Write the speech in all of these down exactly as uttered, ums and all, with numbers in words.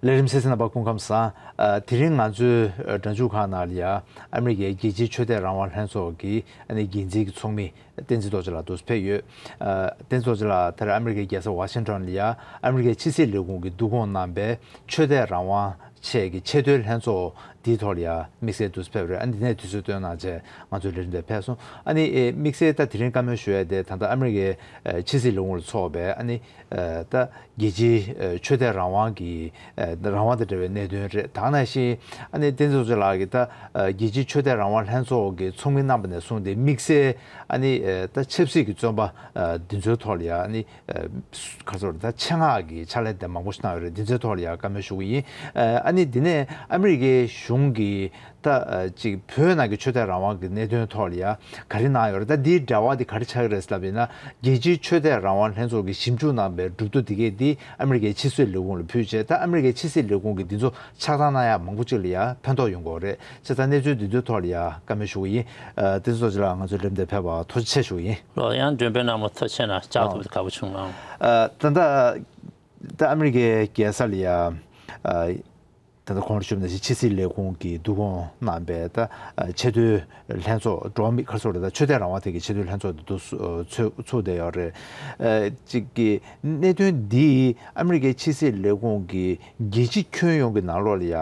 ལས་རིམ་གསན་མཁན་རྣམ་པ་སྐུ་ཁམས་བཟང་། ཨ། དེ་རིང་ང་ཚོའི་ཨ་སྒྲ་འཇུག་ཁང་ནང་ལ་ཡ་ཨ་མི་རི་ཀའི་རྒྱལ་སྤྱིའི་ཆོས་དད་རང་དབང་ལྷན་ཚོགས་ཀྱི་ཨ་ནི་འགན་འཛིན་གྱི་ཚོགས་མི་བསྟན་འཛིན་རྡོ་རྗེ་ལགས་འདུག་ཕེབས་ཡོད། ཨ། བསྟན་འཛིན་རྡོ་རྗེ་ལགས་ད་རེས་ཨ་མི་རི་ཀའི་རྒྱལ་ས་ཝ་ཤིང་ཊོན་ལ་ཡ་ཨ་མི་རི་ཀའི་ཕྱི་སྲིད་ལས་ཁུངས་ཀྱིས་བསྡུ་སྐོང་གནང་པའི་ཆོས་དད་རང་དབང་ཆེད་ཀྱི་ཆེས་མཐོའི་ལྷན་ཚོགས་འདིའི་ཐོག་ལ་ཡ་དམིགས་བསལ་འདུག་ཕེབས་རེད། ཨ། འདི་ནས་དུས་ཚོད་བཏོན་གནང་བྱས་ང་ཚོའི་ལས་རིམ་དེ་ཕེབས་སོང་། ཨ་ནི་ཨེ་དམིགས་བསལ་ད་དེ་རིང་བཀའ་མོལ་ཞུ་ཡ་དེ་ད་ལྟ་ཨ་མི་རི་ཀའི་ཨེ་ཕྱི་སྲིད་ལས་ཁུངས་ལ་ཚོགས་པའི་ཨ་ནི་ཨེ་ད་རྒྱལ་སྤྱིའི་ཨེ་ཆོས་དད་རང་དབང་གི་ཨེ་རང་དབང་དང་འབྲེལ་བའི་གནད་དོན་རེད། ད་ག་ནང་བཞིན་ཨ་ནི་བསྟན་འཛིན་རྡོ་རྗེ་ལགས་ཀྱིས་ད་ཨེ་རྒྱལ་སྤྱིའི་ཆོས་དད་རང་དབང་ལྷན་ཚོགས་ཀྱི་ཚོགས་མི་རྣམ་པ་ནས་བཟུང་སྟེ་དམིགས་བསལ་ཨ་ནི་ཨེ་ད་ཆབ་སྲིད་ཀྱི་བཙོན་པ་ཨེ་འདི་ཚོའི་ཐོག་ལ་ཡ་ཨ་ནི་ཨེ་ག་ཚོད་རེད། ད་ཆེད་མངགས་ཀྱི་ཕྱག་ལས་དེ་མང་པོ་ཞིག་གནང་ཡོད་རེད། འདི་ཚོའི་ཐོག་ལ་ཡ་བཀའ་མོལ་ཞུ་གི་ཡིན། ཨ་ནི་འདི་ནས་ཨ་མི་རི་ཀའི་གཞུང་གིས་ད་ཅིག་བོད་ནང་གི་ཆོས་དད་རང་དབང་གི་གནད་དོན་ཐོག་ལ་ཡ་ག་རེ་གནང་ཡོད་རེད། ད་འདིའི་འབྲེལ་བ་འདི་ག་རེ་ཆགས་ཀྱི་རེད་ལབ་ཡིན་ན། རྒྱལ་སྤྱིའི་ཆོས་དད་རང་དབང་ལྷན་ཚོགས་ཀྱིས་ཞིབ་འཇུག་གནང་པའི་གྲུབ་ཐོབ་འདི་གས་འདི་ཨ་མི་རི་ཀའི་ཕྱི་སྲིད་ལས་ཁུངས་ལ་ཕུལ་བྱས། ད་ཨ་མི་རི་ཀའི་ཕྱི་སྲིད་ལས་ཁུངས་ཀྱིས་འདི་ཚོ་ཆགས་སྡང་གནང་ཡ་མང་པོ་ཅིག་ལ་ཡ་ཕན་ཐོགས་ཡོང་གི་ཡོད་རེད། བྱས་ཙང་གནས་ཚུལ་འདི་ཚོའི་ཐོག་ལ་ཡ་བཀའ་མོལ་ཞུ་གི་ཡིན། ཨ། བསྟན་འཛིན་རྡོ་རྗེ་ལགས་ང་ཚོའི་ལས་རིམ་དེ་ཕེབས་པར་ཐུགས་རྗེ་ཆེ་ཞུ་གི་ཡིན། ལགས། ཡང་འགྲེམས་སྤེལ་གནང་བར་ཐུགས་རྗེ་ཆེ་གནང་། བཅར་ཐུབ་པ་དེ་དགའ་པོ་བྱུང་ལགས། ཨ། ད་ལྟ་ད་ཨ་མི་རི་ཀའི་རྒྱལ་ས་ལ་ཡ། ཨ། ད་ལྟ་གོང་ལ་ཞུས་པ་ནང་བཞིན་ཕྱི་སྲིད་ལས་ཁུངས་ཀྱིས་བསྡུ་སྐོང་གནང་པའི་ད་ཨ་ཆེས་མཐོའི་ལྷན་ཚོགས། འགྲོ་བ་མིའི་ག་རེ་ཟེར་དགོས་རེད། ད་ཆོས་དད་རང་དབང་ཐད་ཀྱི་ཆེས་མཐོའི་ལྷན་ཚོགས་འདི་ཚོགས་ཚོགས་བསྡད་ཡོད་རེད། ཨ། གཅིག་གི་གནད་དོན་འདིས་ཨ་མི་རི་ཀའི་ཕྱི་སྲིད་ལས་ཁུངས་ཀྱིས་རྒྱལ་སྤྱི་ཁྱོན་ཡོངས་ཀྱི་ནང་ལོགས་ལ་ཡ་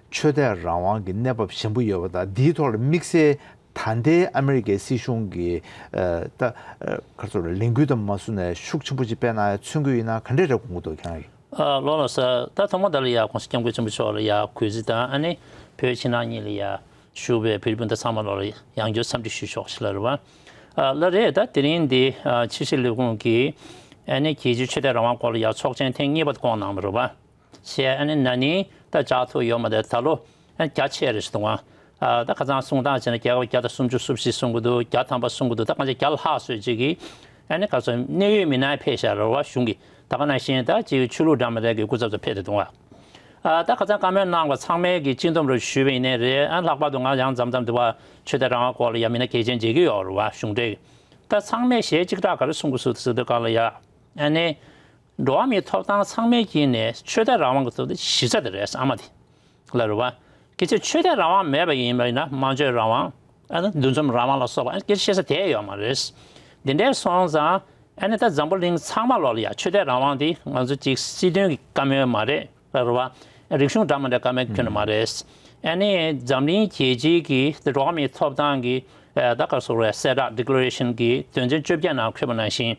ཆོས་དད་རང་དབང་གི་གནས་བབ་ཞན་པོ་ཡོད་པ་དང་། འདིའི་ཐོག་ལ་དམིགས་བསལ་ད་ལྟའི་ཨ་མི་རི་ཀའི་སྲིད་གཞུང་གི་ཨ་ད་ཨ་ག་རེ་ཟེར་དགོས་རེད། ལས་འགུལ་དང་མ་བཟུང་ནས་ཤུགས་ཆེན་པོ་ཅིག་སྤེལ་གནང་ཡ་མཚོན་གྱི་ཡོད་ན་ག་འདྲས་རེད་དགོངས་ཀྱི་འདུག་ཁྱེད་རང་གིས། ཨ། ལགས་ལགས་སོ། ད་ཐོག་མ་དེ་ལ་ཡ་༸གོང་ས་༸སྐྱབས་མགོན་ཆེན་པོ་མཆོག་ལ་ཡ་གུས་བརྩི་དང་། ཨ་ནི་བོད་ཕྱི་ནང་གཉིས་ལ་ཡ་བཞུགས་པའི་བོད་རིགས་སྤུན་ཟླ་ཚང་མ་ལོག་ལ་ཡང་བསྐྱར་འཚམས་འདྲི་ཞུ་ཆོག་ཞིག་ལ་རེད་བ། ཨ། ལགས་རེད། ད་དེ་རིང་འདི་ཨ་ཕྱི་སྲིད་ལས་ཁུངས་ཀྱིས་ཨ་ནི་རྒྱལ་སྤྱིའི་ཆོས་དད་རང་དབང་སྐོར་ལ་ཡ་ཚོགས་ཆེན་ཐེངས་གཉིས་པ་དེ་བསྐོངས་གནང་བ་རེད་བ། བྱས་ཨ་ནི་ན་ནིང་ད་བཅར་ཐུབ་ཡོད་མ་རེད། ད་ལོ་ཨ་རྒྱ་ཆེ་རེད་ཟེར་འདུག་ཨ། ད་ཁ་སང་གསུང་སྟངས་བྱས་ན་རྒྱལ་ཁབ་བརྒྱ་དང་སུམ་ཅུ་སོ་བཞི་གསུང་གི་འདུག་བརྒྱ་ཐམ་པ་གསུང་གི་འདུག་ད་གང་ཅི་བརྒྱ་ལྷག་ཙམ་ཅིག་གིས་ཨ་ནི་ག་ཚོད་གནད་ཡོད་མི་སྣ་ཕེབས་ཤག་རེད་བ། གཞུང་གི། ད་ག་ནང་བཞིན་ད་ཅིག་ཆོས་ལུགས་འདྲ་མི་འདྲ་གི་སྐུ་ཚབ་ཚོ་ཕེབས་ཏེ་འདུག་ཨ། ད་ཁ་སང་བཀའ་མོལ་གནང་བ་ཚང་མས་ཀྱི་སྤྱི་འདོམས་རུ་ཞུས་པ་ཡིན་ནའི་རེད། ཨ། ལྷག་པར་དུ་ང་ཡང་མཚམས་མཚམས་འདི་བ་ཆོས་དད་རང་དབང་སྐོར་ལ་ཡ་མི་སྣ་གལ་ཆེན་མཇལ་གྱི་ཡོད་རེད་བ། གཞུང་འབྲེལ་གྱི། ད་ཚང་མས་ཞལ་གཅིག་གྲགས་ག་རེ་གསུང་གི་འདུག་ཟེར་དུས་སྒང་ལ་ཡ། ཨ་ནི། འགྲོ་བ་མིའི་ཐོབ་ཐང་ཚང་མའི་དཀྱིལ་ནས་ཆོས་དད་རང་དབང་གི་ཐོག་ཏུ་གཞི་རྩ་དེ་རེད། ཨ་མ་དེ་ལ་རེད་བ། སྐད་ཆ་ཆོས་དད་རང་དབང་མེད་པ་ཡིན་པ་ཡིན་ན་སྨྲ་བརྗོད་རང་དབང་། ཨ་ནི་འདུ་འཛོམས་རང་དབང་ལ་སོགས་པ་ཨ་ནི་སྐད་ཆ་བཤད་ས་དེ་ཡོད་མ་རེད། འདི་འདྲའི་སོང་ཙང་ཨ་ནི་ད་འཛམ་བུ་གླིང་ཚང་མ་ལོག་ལ་ཡ་ཆོས་དད་རང་དབང་དེ་ང་ཚོ་གཅིག་སྲིད་དོན་གྱི་བཀའ་མོལ་མ་རེད་ལ་རེད་བ། རིག་གཞུང་འདྲ་མི་འདྲའི་བཀའ་མོལ་ཁྱོན་ནས་མ་རེད། ཨ་ནི་འཛམ་གླིང་རྒྱལ་སྤྱིའི་གི་འགྲོ་བ་མིའི་ཐོབ་ཐང་གི་ད་ག་རེ་ཟེར་དགོས་རེད། གསལ་བསྒྲགས་Declaration གི་དོན་ཚན་བཅོ་བརྒྱད་ནང་འཁོད་པ་ནང་བཞིན།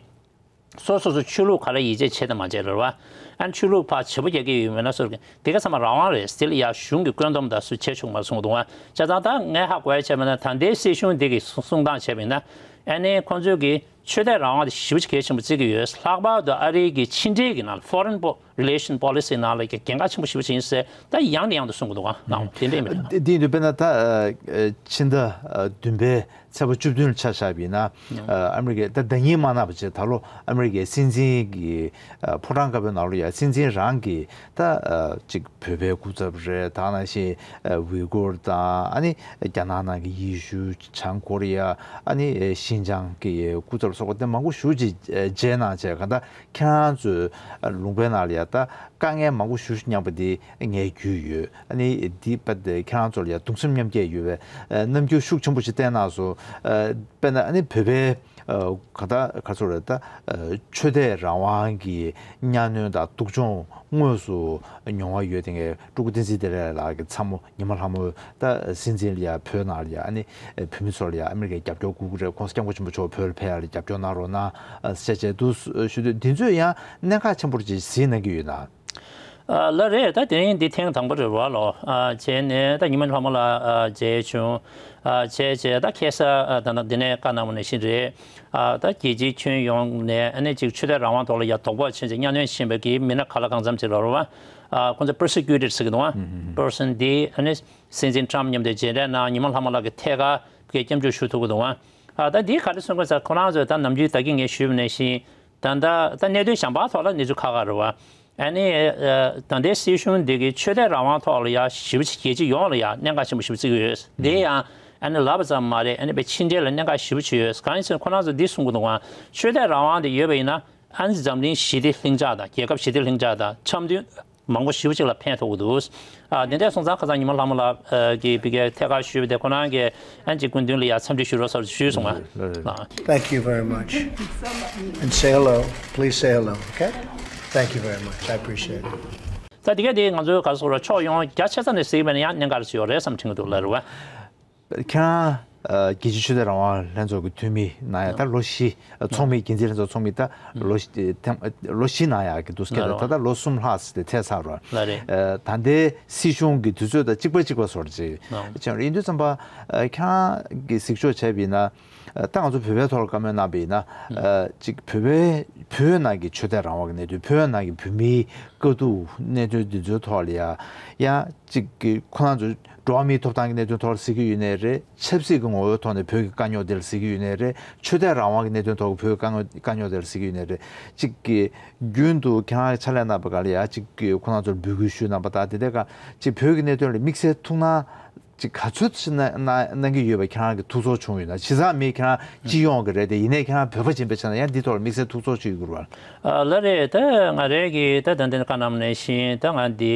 སོ་སོ་སོ་ཆོས་ལུགས་ག་རེ་ཡིད་ཆེས་བྱེད་དང་མ་བྱེད་རེད་བ། ཨ་ནི་ཆོས་ལུགས་ཕར་བྱེད་པོ་རྒྱག་གི་ཡོད་མེད་ན་སོར་གི་དེ་ག་ཚང་མ་རང་དབང་རེད། དེ་ལ་ཡ་གཞུང་གི་བཀོད་འདོམས་དང་སུ་བྱེད་ཆོག་མ་གསུངས་འདུག་བ། བྱས་ཙང་ད་ངས་ཧ་གོ་ཡ་བྱས་པ་ན་ད་ལྟའི་སྲིད་གཞུང་འདི་གི་གསུང་སྟངས་བྱས་པ་ཡིན་ན། ཨ་ནི་ཁོང་ཚོས་གི་ཆོས་དད་རང་དབང་དེ་ཞེ་པོ་ཅིག་གལ་ཆེན་པོ་བརྩི་གི་ཡོད། ལྷག་པར་དུ་ཨ་རིའི་གི་ཕྱི་འབྲེལ་གི་ནང་ལ་Foreign Relations Policy ནང་ལ་གི་གལ་འགངས་ཆེན་པོ་ཞེ་པོ་ཅིག་ཡིན་ཟེར་ད་ཡང་ནས་ཡང་དུ་གསུང་གི་འདུག་བ། ནའོ་དེ་འདྲ་ཡིན་པ་རེད། འདི་ཡིན་དུས་དཔེར་ན་ད་ཕྱི་ཟླ་བདུན་པའི་ཚེས་པ་བཅུ་བདུན་ལ་ཆ་བཞག་པ་ཡིན་ན། ཨ་མི་རི་ཀའི་ད་ཟླ་ཉིན་མ་ནག་པ་བྱས་ད་ལོ་ཨ་མི་རི་ཀའི་སྲིད་འཛིན་གྱི་ཨ་ཕོ་བྲང་དཀར་པོའི་ནང་ལོ་ཡ་སྲིད་འཛིན་རང་གི་ད་ཨ་ཅིག་བོད་པའི་སྐུ་ཚབ་རེད། ད་ནང་བཞིན་ཨ་ཝི་གུར་དང་། ཨ་ནི་རྒྱ་ནག་ནང་གི་ཡེ་ཤུ། བྱང་ཀོ་རི་ཡ། ཨ་ནི་ཨ་ཤིན་ཅང་གི་སྐུ་ཚབ་སོགས་པ་དེ་མང་པོ་ཞེ་པོ་ཅིག་མཇལ་གནང་བྱས། གང་ལྟར་ཁྱེད་རང་ཚོའི་ཨ་ལུང་པའི་ནང་ལ་ཡ་ད་དཀའ་ངལ་མང་པོ་ཞེ་པོ་ཅིག་མྱངས་པ་འདི་ངས་རྒྱུས་ཡོད། ཨ་ནི་འདི་པ་དེ་ཁྱེད་རང་ཚོ་ལ་ཡ་གདུང་སེམས་མཉམ་སྐྱེད་ཡོད་པའི་ཨ་རྣམ་འགྱུར་ཤུགས་ཆེན་པོ་ཞིག་བསྟན་གནང་སོང་། ཨ་དཔེར་ན་ཨ་ནི་བོད་པའི་ཨ་ག་ད་ག་ཚོད་རེད། ད་ཨ་ཆོས་དད་རང་དབང་གི་གཉའ་གནོན་དང་སྡུག་སྦྱོང་དངོས་སུ་མྱོང་བ་ཡོད་དེ་ངས་སྤྲུལ་སྐུ་བསྟན་འཛིན་བདེ་ལེགས་ལགས་ཀྱིས་ཚ་མོ་ཉི་མ་ལྷ་མོ་ད་སྲིད་འཛིན་ལ་ཡ་བོད་ནང་ལ་ཡ་ཨ་ནི་བོད་མི་ཚོ་ལ་ཡ་ཨ་མི་རི་ཀའི་རྒྱབ་སྐྱོར་དགོས་ཀྱི་རེད། ༸གོང་ས་༸སྐྱབས་མགོན་ཆེན་པོ་མཆོག་བོད་ལ་ཕེབས་ཡ་ལ་རྒྱབ་སྐྱོར་གནང་རོགས་གནང་ཟེར་བྱས་འདུག་ཞུ་དུས། འདི་ཚོས་ཡང་གནད་འགག་ཆེན་པོ་ཅིག་གཟིགས་གནང་གི་ཡོད་ན། ཨ་ལགས་རེད། ད་དེ་རིང་འདི་ཐེངས་དང་པོ་རེད་བ་ལོ། ཨ་བྱས་ནས་ད་ཉི་མ་ལྷ་མོ་ལགས་ཨ་མཇལ་བྱུང་། ཨ་བྱས་བྱས་ད་ཁ་སང་ཨ་ད་ད་འདི་ནས་བཀའ་གནང་བ་ནང་བཞིན་རེད། ཨ་ད་རྒྱལ་སྤྱིའི་ཁྱོན་ཡོངས་ནས་ཨ་ནི་ཅིག་ཆོས་དད་རང་དབང་ཐོག་ལ་ཡ་དོགས་པ་ཆེན་ཆེ་གཉའ་གནོན་ཕྱིན་པ་གི་མི་སྣ་ག་ལ་གང་འཚམ་ཅིག་ལ་རེད་བ། ཨ་ཁོང་ཚོ་Persecuted ཟེར་གི་འདུག་བ། Person འདི་ཨ་ནི་སྲིད་འཛིན་ཊམ་མཉམ་དུ་མཇལ་འཕྲད་གནང་། ཉི་མ་ལྷ་མོ་ལགས་ཀྱི་ཐད་ཀར་ཕ་གིར་སྐྱབས་འཇུག་ཞུ་ཐུབ་ཀྱི་འདུག་ཨ། ཨ་ད་འདི་ག་རེ་གསུང་དགོས་ཟེར། ཁོ་རང་ཚོས་ད་ནམ་རྒྱུན་ད་གིན་ངས་ཞུས་པ་ནང་བཞིན་ད་ལྟ་ད་གནད་དོན་གཞན་པ་ཐོག་ལ་གནས་ཚུལ་ཁག་ཁག་རེད་བ། ཨ་ནི་ཨ་ད་ལྟའི་སྲིད་གཞུང་འདི་གིས་ཆོས་དད་རང་དབང་ཐོག་ལ་ཡ་ཞེ་པོ་ཅིག་རྒྱལ་སྤྱི་ཡོངས་ལ་ཡ་གནད་འགག་ཆེན་པོ་ཞེ་པོ་བརྩི་གི་ཡོད། དེ་ཡང་ཨ་ནི་ལབ་པ་ཙམ་མ་རེད། ཨ་ནི་དཔེ་ཕྱི་འབྲེལ་ལ་གནད་འགག་ཞེ་པོ་ཅིག་ཡོད། གང་ཡིན་ཟེར་ན་ཁོ་རང་ཚོས་འདི་གསུང་གི་འདུག་ག་ཆོས་དད་རང་དབང་དེ་ཡོད་པ་ཡིན་ན། ཨ་ནི་འཛམ་གླིང་ཞི་བདེ་ལྷིང་འཇགས་དང་། རྒྱལ་ཁབ་ཞི་བདེ་ལྷིང་འཇགས་དང་འཆམ་མཐུན་ མང་པོ་ཞེ་པོ་ཅིག་ལ་ཕན་ཐོགས་ཀྱི་འདུག་ཨ་དེ་འདྲ་སོང་ཙང་ཁ་སང་ཉི་མ་ལྷ་མོ་ལགས་ཀྱིས་ཕ་གིར་ཐད་ཀར་ཞུས་པ་དེ་ཁོ་རང་གིས་ཨ་ཅིག་སྐུ་མདུན་ལ་ཡ་འཚམས་འདྲི་ཞུ་རོགས་ཟེར་ཞུས་སོང་ང་། Thank you very much. And say hello. Please say hello, okay? Thank you very much. I appreciate it. ད་དེ་ག་དེ་ང་ཚོའི་ག་སོགས་ར་ཕྱོགས་ཡོངས་རྒྱ་ཆེ་ས་ནས་གཟིགས་པ་ན་ཡང་གནད་འགག་ཅིག་ཡོད་རེད་བསམ་དྲན་གྱི་འདུག་ལ་རེད་བ། ཁྱེད་རང་རྒྱལ་སྤྱིའི་ཆོས་དད་རང་དབང་ལྷན་ཚོགས་ཀྱི་འཐུས་མི་གནང་ཡ་ད་ལོ་བཞི། ཚོགས་མི་འགན་འཛིན་ལྷན་ཚོགས་ཚོགས་མི་ད་ལོ་བཞི་ཐེངས་ལོ་བཞི་གནང་ཡ་གི་འདུག་སྐད་ད་ད་ལོ་གསུམ་ལྷག་ཙམ་དེ་ཐེབས་ཚར་བ། ད་ལྟའི་སྲིད་གཞུང་གི་དུས་ཚོད་དང་གཅིག་པ་གཅིག་པ་བཟོ་འདྲ་ཅིག་བྱས་ཡིན་དུས་ཙམ་པ་ཁྱེད་རང་གི་གཟིགས་ཕྱོགས་བྱས་པ་ཡིན་ན། ད་ང་ཚོ་བོད་པའི་ཐོག་ལ་བཀའ་མོལ་གནང་བ་ཡིན་ན། ཅིག་བོད་པའི་བོད་ནང་གི་ཆོས་དད་རང་དབང་གི་གནད་དོན། བོད་ནང་གི་བོད་མིའི་དཀའ་སྡུག་གནད་དོན་འདི་ཚོའི་ཐོག་ལ་ཡ་ཡང་ཅིག་གི་ཁོ་རང་ཚོ་འགྲོ་བ་མིའི་ཐོབ་ཐང་གི་གནད་དོན་ཐོག་ལ་གཟིགས་ཀྱི་ཡོད་ནའི་རེད། ཆབ་སྲིད་ཀྱི་ངོ་བོའི་ཐོག་ནས་བོད་ཀྱི་དཀའ་རྙོག་དེ་ལ་གཟིགས་ཀྱི་ཡོད་ནའི་རེད། ཆོས་དད་རང་དབང་གི་གནད་དོན་ཐོག་གི་བོད་ཀྱི་དཀའ་རྙོག་དཀའ་རྙོག་དེ་ལ་གཟིགས་ཀྱི་ཡོད་ནའི་རེད། ཅིག་གི་རྒྱུན་དུ་ཁྱེད་རང་གི་ཕྱག་ལས་གནང་པའི་སྒང་ལ་ཡ་ཅིག་གི་ཁོ་རང་ཚོར་འབོད་སྐུལ་ཞུས་གནང་པ་དང་དེ་འདྲའི་སྒང་ཅིག་བོད་ཀྱི་གནད་དོན་ལ་དམིགས་བསལ་ཐུགས་སྣང་ཅིག་ག་ཚོད་ཅིག་གནང་གནང་གནང་གི་ཡོད་པ་ཁྱེད་རང་གི་ཐུགས་ཚོར་བྱུང་ཡོད་ན། བྱས་ཙང་མི་ཁྱེད་རང་སྤྱི་ཡོངས་ཀྱི་རེད་དེ། ཡིན་ནའི་ཁྱེད་རང་བོད་པ་ཡིན་པའི་ཆ་ནས་ཡང་འདི་ཐོག་ལ་དམིགས་བསལ་ཐུགས་ཚོར་ཅིག་ཡོད་དགོས་རེད་བ། ཨ་ལགས་རེད། ད་ང་རང་གིས་ད་ད་འདི་ནས་བཀའ་གནང་བ་ནང་བཞིན་ད་ང་འདི་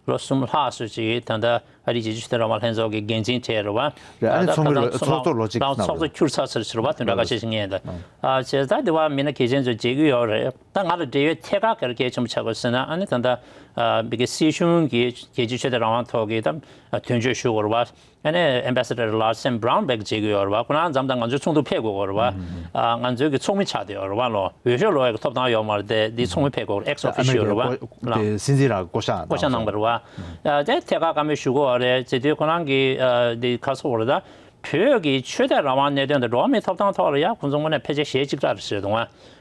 ལོ་གསུམ་ལྷག་ཙམ་ཅིག་ད་ལྟ་ཨ་རིའི་རྒྱལ་སྤྱིའི་ཆོས་དད་རང་དབང་ལྷན་ཚོགས་ཀྱི་འགན་འཛིན་གྲས་རེད་བ། རེད། ཨ་ནི་ད་ཚོགས་མི་ད་ལོ་ཚོགས་གཙོ་ལོ་གཅིག་ད་ཚོགས་གཙོ་གྱུར་ཚར་ཚར་ཕྱིར་བ་དོན་དག་ཁ་ཤས་ཤིག་ངས་ད་ཨ་བྱས་ད་འདི་བ་མི་སྣ་གལ་ཆེན་ཚོ་མཇལ་གྱི་ཡོད་རེད། ད་ང་ལ་འབྲེལ་ཡོད་ཐད་ཀར་ག་རེ་གལ་ཆེན་པོ་ཆགས་དགོས་ཟེར་ན། ཨ་ནི་ད་ལྟ་ཨ་ཕ་གི་སྲིད་གཞུང་གིས་རྒྱལ་སྤྱིའི་ཆོས་དད་རང་དབང་ཐོག་གི་ད་དོན་གཅོད་ཞུ་དགོས་རེད་བ། ཨ་ནི་ཨེམ་བྷེ་སེ་ཌར་ལགས་སེམ་བྷ་རའུན་བྷེ་མཇལ་གྱི་ཡོད་རེད་བ། ཁོ་རང་མཚམས་དང་ང་ཚོའི་ཚོགས་འདུ་ཕེབས་དགོས་ཀྱི་ཡོད་རེད་བ། ཨ་ང་ཚོའི་གི་ཚོགས་མི་ཆགས་བསྡད་ཡོད་རེད་བ་ལོ། འོས་ཤོག་ལོ་ཡ་གི་ཐོབ་ཐང་ཡོད་མ་རེད་དེ། འདི་ཚོགས་མི་ཕེབས་དགོས་རེད། ཨེགས་ཨོ་ཕི་ཤི་ཡོ་རེད་བ། ཨ་མེ་རི་ཀའི་སྲིད་འཛིན་རང་བསྐོ་བཞག་བསྐོ་བཞག་གནང་བ་རེད་བ། ཨ་དེ་ཐད་ཀར་བཀའ་མོལ་ཞུ་དགོས་པ་རེད་ཟེར་དུས་ཁོ་རང་གིས་ཨ་འདི་ག་རེ་ཟེར་དགོས་རེད། ད་བོད་ཀྱི་ཆོས་དད་རང་དབང་གནད་དོན་དང་འགྲོ་བ་མིའི་ཐོབ་ཐང་ཐོག་ལ་ཡ་ཁོང་ཚོ་དངོས་གནས་ཕལ་ཆེར་ཞེ་གཅིག་ལྟར་རེད་ཟེར་འདུག་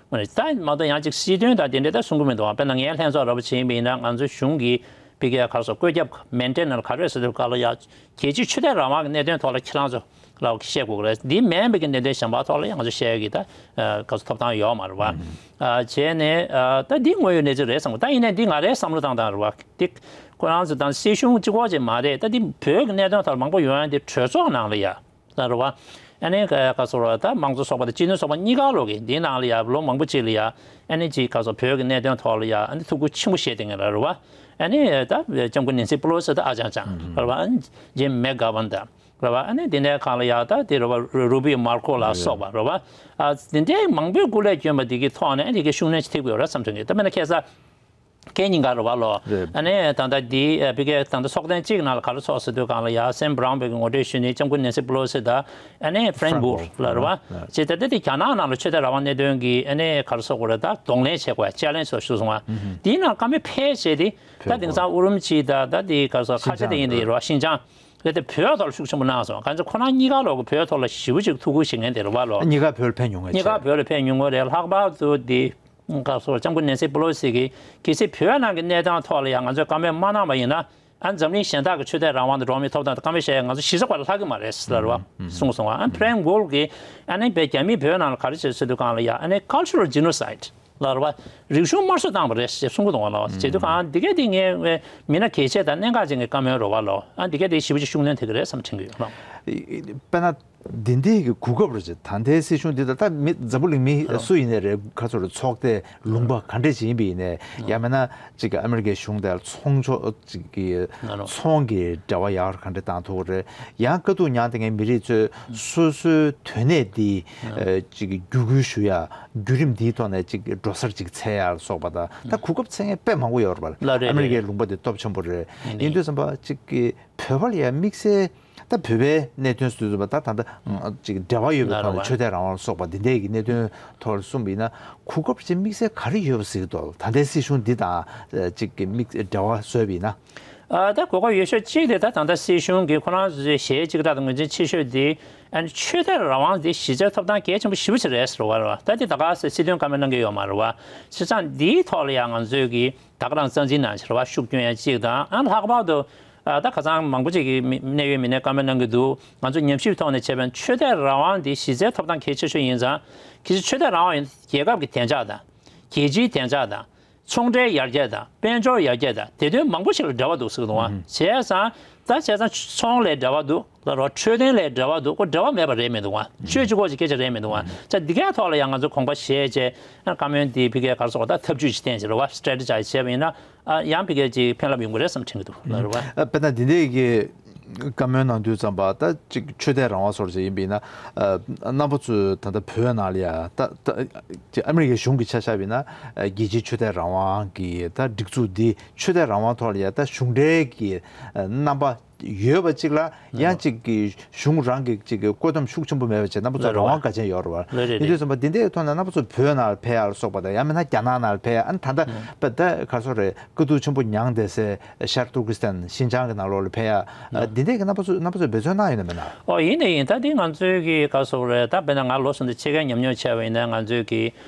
བ། ད་མ་གཏོགས་ཡང་ཅིག་སྲིད་དོན་དང་དེ་འདྲའི་ད་གསུང་གི་མི་འདུག་བ། དཔེར་ན་ངའི་ལྷན་ཚོགས་འདྲ་པོ་བྱེད་ཡིན་པ་ཡིན་ན་ང་ཚོ་གཞུང་གི་ཕ་གི་ག་རེ་ཟེར་དགོས། བཀོད་ཁྱབ་མེན་ཊེ་ནར་ག་རེ་ཟེར་དུས་སྐབས་ལ་ཡ་རྒྱལ་སྤྱིའི་ཆོས་དད་རང་དབང་གི་གནད་དོན་ཐོག་ལ་ཁྱེད་རང་ཚོ་ལ་བཤད་དགོས་ཀྱི་རེད། འདི་མིན་པའི་གི་གནད་དོན་གཞན་པ་ཐོག་ལ་ཡང་ང་ཚོ་བཤད་ཡ་གི་ད་ག་ཚོད་ཐོབ་ཐང་ཡོད་མ་རེད་བ། ཨ་བྱས་ནས་ཨ་ད་འདི་དངོས་ཡོད་གནས་ཚུལ་རེད་བསམ་གི། ད་ཡིན་ནའི་འདི་ང་རའི་བསམ་བློ་བཏང་སྟངས་རེད་བ། འདི་ཁོ་རང་ཚོ་དང་སྲིད་གཞུང་གཅིག་པོ་ཅིག་མ་རེད། ད་འདི་བོད་ཀྱི་གནད་དོན་ཐོག་ལ་མང་པོ་ཡོང་ཡ་འདི་གྲོས་ཚོགས་ནང་ལ་ཡ། ལ་རེད་བ། ཨ་ནི་ག་ག་ཚོད་རེད། ད་དམངས་གཙོ་ཚོགས་པ་དང་སྤྱི་མཐུན་ཚོགས་པ་གཉིས་ཀ་ལོག་གི་འདིའི་ནང་ལ་ཡ་ལོ་མང་པོ་ཅིག་ལ་ཡ་ཨ་ནི་ཅིག་ག་ཚོད་བོད་ཀྱི་གནད་དོན་ཐོག་ལ་ཡ་ཨ་ནི་ཐུགས་ཁུར་ཆེན་པོ་བཞེས་བསྡད་མཁན་ལ་རེད་བ། ཨ་ནི་ད་ལྕམ་སྐུ་ནེན་སི་པེ་ལོ་སི་ད་ཨ་ཅང་ཅང་རེད་བ། ཨ་ནི་ཇིམ་མེག་གྷ་ཝན་ད་རེད་བ། ཨ་ནི་དེ་འདྲའི་སྒང་ལ་ཡ་ད་དེ་རེད་བ། རུ་བྷི་མར་ཁོ་ལ་སོགས་པ་རེད་བ། ཨ་དེ་འདྲའི་མང་པོའི་སྐུ་ལས་བསྐྱོན་པ་འདི་གི་ཐོག་ནས་ཨ་ནི་དེ་གི་ཤུགས་སྣོན་ཅིག་ཐེབས་ཀྱི་ཡོད་རེད་བསམ་དྲན་གི། ད་དཔེར་ན་ཁ་སང་ཁེ་ཉིན་ག་རེད་བ་ལོ། རེད། ཨ་ནི་ད་ལྟ་འདི་ཨ་ཕ་གི་ད་ལྟ་ཚོགས་ཐེངས་གཅིག་ནང་ལ་ག་རེ་ཚོགས་ཟེར་དུས་སྒང་ལ་ཡ་སེམ་བྷ་རའུན་བྷེ་གི་ངོ་སྤྲོད་ཞུས་ནས་ལྕམ་སྐུ་ནེན་སི་པེ་ལོ་སི་དང་ཨ་ནི་ཧྥ་རེན་ཀ་ཝོལ་ལ་རེད་བ། ཅེས་ད་ལྟ་དེ་རྒྱ་ནག་ནང་ལ་ཆོས་དད་རང་དབང་གནད་དོན་གྱི་ཨ་ནི་ག་རེ་ཟེར་དགོས་རེད། ད་གདོང་ལེན་བྱེད་དགོས་ཡ་ཅེ་ལེན་ཇི་ཟེར་སོང་བ། དེའི་ནང་བཀའ་མོལ་ཕལ་ཆེར་དེ་ད་དེང་སང་ཨུ་རུམ་ཆི་དང་ད་དེ་ག་རེ་ཟེར་ཁ་ཆེ་དེ་ཡིན་དེ་རེད་བ། ཤིན་ཅང་། རེད་དེ་བོད་ཐོག་ལ་ཤུགས་ཆེན་པོ་གནང་སོང་། གང་ཅི་ཁོ་རང་གཉིས་ཀ་ལོག་གི་བོད་ཐོག་ལ་ཞེ་པོ་ཅིག་ཐུགས་ཁུར་བཞེས་མཁན་དེ་རེད་བ་ལོ། གཉིས་ཀ་བོད་ལ་ཕེབས་མྱོང་མཁན་ཅིག་གཉིས་ཀ་བོད་ལ་ཕེབས་མྱོང་མཁན་རེད། ལྷག་པར་དུ་དེ་ག་རེ་ཟེར་ལྕམ་སྐུ་ནེན་སི་པེ་ལོ་སི་གིས་གལ་སྲིད་བོད་ནང་གི་གནས་སྟངས་ཐོག་ལ་ཡང་ང་ཚོས་བཀའ་མོལ་མ་གནང་བ་ཡིན་ན། ཨ་འཛམ་གླིང་གཞན་དག་གི་ཆོས་དད་རང་དབང་དང་འགྲོ་བ་མིའི་ཐོབ་ཐང་དང་བཀའ་མོལ་བཤད་ཡ་ང་ཚོ་གཞི་རྩ་བར་ལ་ལྷག་གི་མ་རེད་ཟེར་ལབ་རེད་བ། གསུངས་སོང་བ། ཨ་ཧྥ་རེན་ཀ་ཝོལ་གིས་ཨ་ནི་བོད་རྒྱ་མིས་བོད་ནང་ལ་ག་རེ་བྱས་ཟེར་དུས་སྒང་ལ་ཡ་ཨ་ནི་ཀལ་ཅུ་རལ་ཇི་ནོ་སའིཌ་ལབ་རེད་བ། རིག་གཞུང་དམར་གསོད་བཏང་བ་རེད་ཞེས་གསུང་གི་འདུག་བ་ལོ། བྱས་དུས་སྒང་འདི་ག་འདི་ངས་མི་སྣ་གལ་ཆེ་དང་གནད་འགག་ཅན་གྱི་བཀའ་མོལ་རེད་བ་ལོ། ཨ་འདི་ག་འདི་ཞེ་པོ་ཅིག་ཤུགས་སྣོན་ཐེབས་ཀྱི་རེད་བསམ་དྲན་གྱི་ཡོད་ལོ། དཔེར་ན། འདི་འདྲའི་གི་གོ་སྐབས་རེད་ཅེ། ད་ལྟའི་སྲིད་གཞུང་འདི་དང་ད་མི་འཛམ་བུ་གླིང་མི་ཨ་སུ་ཡིན་ནའི་རེད། ཁ་ཚོར་ཚོགས་སྡེ་ལུང་པ་ག་འདྲས་ཅིག་ཡིན་པ་ཡིན་ནའི་ཡང་མིན་ན་ཅིག་གི་ཨ་མི་རི་ཀའི་གཞུང་དང་ཚོང་ཕྱོགས་ཅིག་གི་ཚོང་གི་འབྲེལ་བ་ཡག་རུ་ག་འདྲས་བཏང་ཐུབ་ཀྱི་རེད། ཡང་དཀའ་སྡུག་མྱངས་བསྡད་མཁན་མི་རིགས་ཚོས་སོ་སོའི་དོན་གནད་འདི་ཨ་ཅིག་གི་བརྒྱུད་སྐུལ་ཞུ་ཡ། བརྒྱུད་རིམ་འདིའི་ཐོག་ནས་ཅིག་འགྲོ་སར་ཅིག་འཚོལ་ཡ་ལ་སོགས་པ་དང་ད་གོ་སྐབས་འཚོལ་མཁན་དཔེ་མང་པོ་ཡོད་རེད་པ། ལགས་རེད། ཨ་མི་རི་ཀའི་ལུང་པ་འདི་སྟོབས་ཆེན་པོ་རེད། ཡིན་དུས་ཙམ་པ་ཅིག་གི་བོད་པ་ལ་ཡང་དམིགས་བསལ་ད་བོད་པའི་གནད་དོན་ཟེར་དུས་ཙམ་པ་ད་ད་ལྟ་ཅིག་འབྲེལ་བ་ཡོད་པའི་ཐོག་ནས་ཆོས་དད་རང་དབང་ལ་སོགས་པ་འདི་འདྲའི་གི་གནད་དོན་ཐོག་ལ་གསུངས་པ་ཡིན་ན་གོ་སྐབས་ཅིག་དམིགས་བསལ་ག་རེ་ཡོད་པ་ཟེར་གྱི་འདུག་ད་ལྟའི་སྲིད་གཞུང་འདི་དང་ཅིག་གི་དམིགས་འབྲེལ་བ་བཟོས་པ་ཡིན་ན། ཨ་ད་གོ་སྐབས་ཡོད་ཤོས་གཅིག་དེ་ད་ད་ལྟ་སྲིད་གཞུང་གིས་ཁོ་རང་ཚོའི་གཞས་གཅིག་ལྟར་དུ་ངོས་འཛིན་ཆེ་ཤོས་དེ་ཨ་ནི་ཆོས་དད་རང་དབང་དེ་གཞི་རྩའི་ཐོབ་ཐང་གལ་ཆེན་པོ་ཞེ་པོ་ཅིག་རེད་ཟེར་བ་རེད་བ། ད་དེ་ད་ག་སེ་སྲིད་དོན་བཀའ་མོལ་གནང་གི་ཡོད་མ་རེད་བ། བྱས་ཙང་འདིའི་ཐོག་ལ་ཡང་ང་ཚོས་ཀྱི་ད་ག་རང་རྩ་འཛིན་གནང་ཕྱིར་བ་ཤུགས་སྐྱོན་ཡ་གཅིག་དང་། ཨ་ལྷག་པར་དུ་ཨ་ད་ཁ་སང་མང་པོ་ཅིག་གིས་མི་གནད་ཡོད་མི་སྣས་བཀའ་མོལ་གནང་གི་འདུག་ང་ཚོ་ཉམས་ཞིབ་ཐོག་ནས་བྱས་པ་ན་ཆོས་དད་རང་དབང་འདི་གཞི་རྩའི་ཐོབ་ཐང་གལ་ཆེ་ཤོས་ཡིན་ཙང་གལ་སྲིད་ཆོས་དད་རང་དབང་ཡིན་རྒྱལ་ཁབ་ཀྱི་བདེ་འཇགས་དང་རྒྱལ་སྤྱིའི་བདེ་འཇགས་དང་། ཚོང་འབྲེལ་ཡར་རྒྱས་དང་དཔལ་འབྱོར་ཡར་རྒྱས་དང་དེ་དོན་མང་པོ་ཞིག་ལ་འབྲེལ་བ་འདུག་ཟེར་གི་འདུག་བ། བྱས་ཙང་ད་བྱས་ཙང་ཚོང་ལས་འབྲེལ་བ་འདུག་ལ་རོ། འཕྲོད་བསྟེན་ལས་འབྲེལ་བ་འདུག་ཁོ་འབྲེལ་བ་མེད་པ་རེད་མི་འདུག་བ། ཆོས་བརྒྱུད་སྐོར་གྱི་སྐད་ཆ་རེད་མི་འདུག་བ། ད་འདི་གའི་ཐོག་ལ་ཡང་ང་ཚོ་དགོངས་པ་བཞེས་བྱས་ཨ་བཀའ་མོལ་འདི་ཕ་གིའི་ག་རེ་ཟེར་དགོས་ད་ཐབས་ཇུས་ཅིག་བསྟན་བྱས་རེད་བ། སི་ཊེ་ཊི་ཇའི་ཛི་བྱས་པ་ཡིན་ན་ཨ་ཡང་ཕ་གིར་ཅིག་ཕན་རླབས་ཡོང་གི་རེད་བསམ་དྲན་གྱི་འདུག་ལ་རེད་བ། ཨ་དཔེར་ན་འདི་འདྲའི་གི་བཀའ་མོལ་གནང་དུས་ཙམ་པ་ད་ཅིག་ཆོས་དད་རང་དབང་སོགས་ཅིག་ཡིན་པ་ཡིན་ན་ཨ་རྣམ་པ་ཚོས་ད་ལྟ་བོད་ནང་ལ་ཡ་ད་ད་ཅིག་ཨ་མི་རི་ཀའི་གཞུང་གི་ཆ་བཞག་པ་ཡིན་ན་ཨ་རྒྱལ་སྤྱིའི་ཆོས་དད་རང་དབང་གི་ད་སྒྲིག་འཛུགས་འདི་ཆོས་དད་རང་དབང་ཐོག་ལ་ཡ་ད་གཞུང་འབྲེལ་གྱི་ཨ་རྣམ་པ་ཡོད་པ་གཅིག་ལ་ཡང་གཅིག་གི་གཞུང་རང་གི་གཅིག་གི་བཀོད་འདོམས་ཤུགས་ཆེན་པོ་མེད་པ་བྱས་རྣམ་པ་ཚོ་རང་དབང་ག་ཚད་ཡོད་རེད་བ། ལ་རེད་ཡིན་དུས་ཙམ་པ་འདི་འདྲའི་ཐོག་ནས་རྣམ་པ་ཚོ་བོད་ནང་ལ་ཕེབས་ཡག་ལ་སོགས་པ་དང་ཡང་མིན་ན་རྒྱ་ནག་ནང་ལ་ཕེབས་ཡག་ཨ་ནི་ད་ལྟ་པ་ད་ག་རེ་ཟེར་དགོས་རེད། སྐུ་གདུང་ཆེན་པོ་མྱང་འདས་སའི་ཤར་ཏུར་ཀི་སི་ཐན་ཤིན་ཅང་གི་ནང་ལོགས་ལ་ཕེབས་ཡག་ཨ་འདི་འདྲའི་གི་རྣམ་པ་ཚོ་རྣམ་པ་ཚོས་འབད་བརྩོན་གནང་ཡོད་ན་མེད་ན། ཨོ་ཡིན་ནའི་ཡིན། ད་འདི་ང་ཚོའི་གི་ག་རེ་ཟེར་དགོས་རེད། ད་དཔེར་ན་ང་ལོ་གསུམ་དང་ཕྱེད་ཀའི་ཉམས་མྱོང་བྱས་པ་ཡིན་ན་ང་ཚོའི་གི་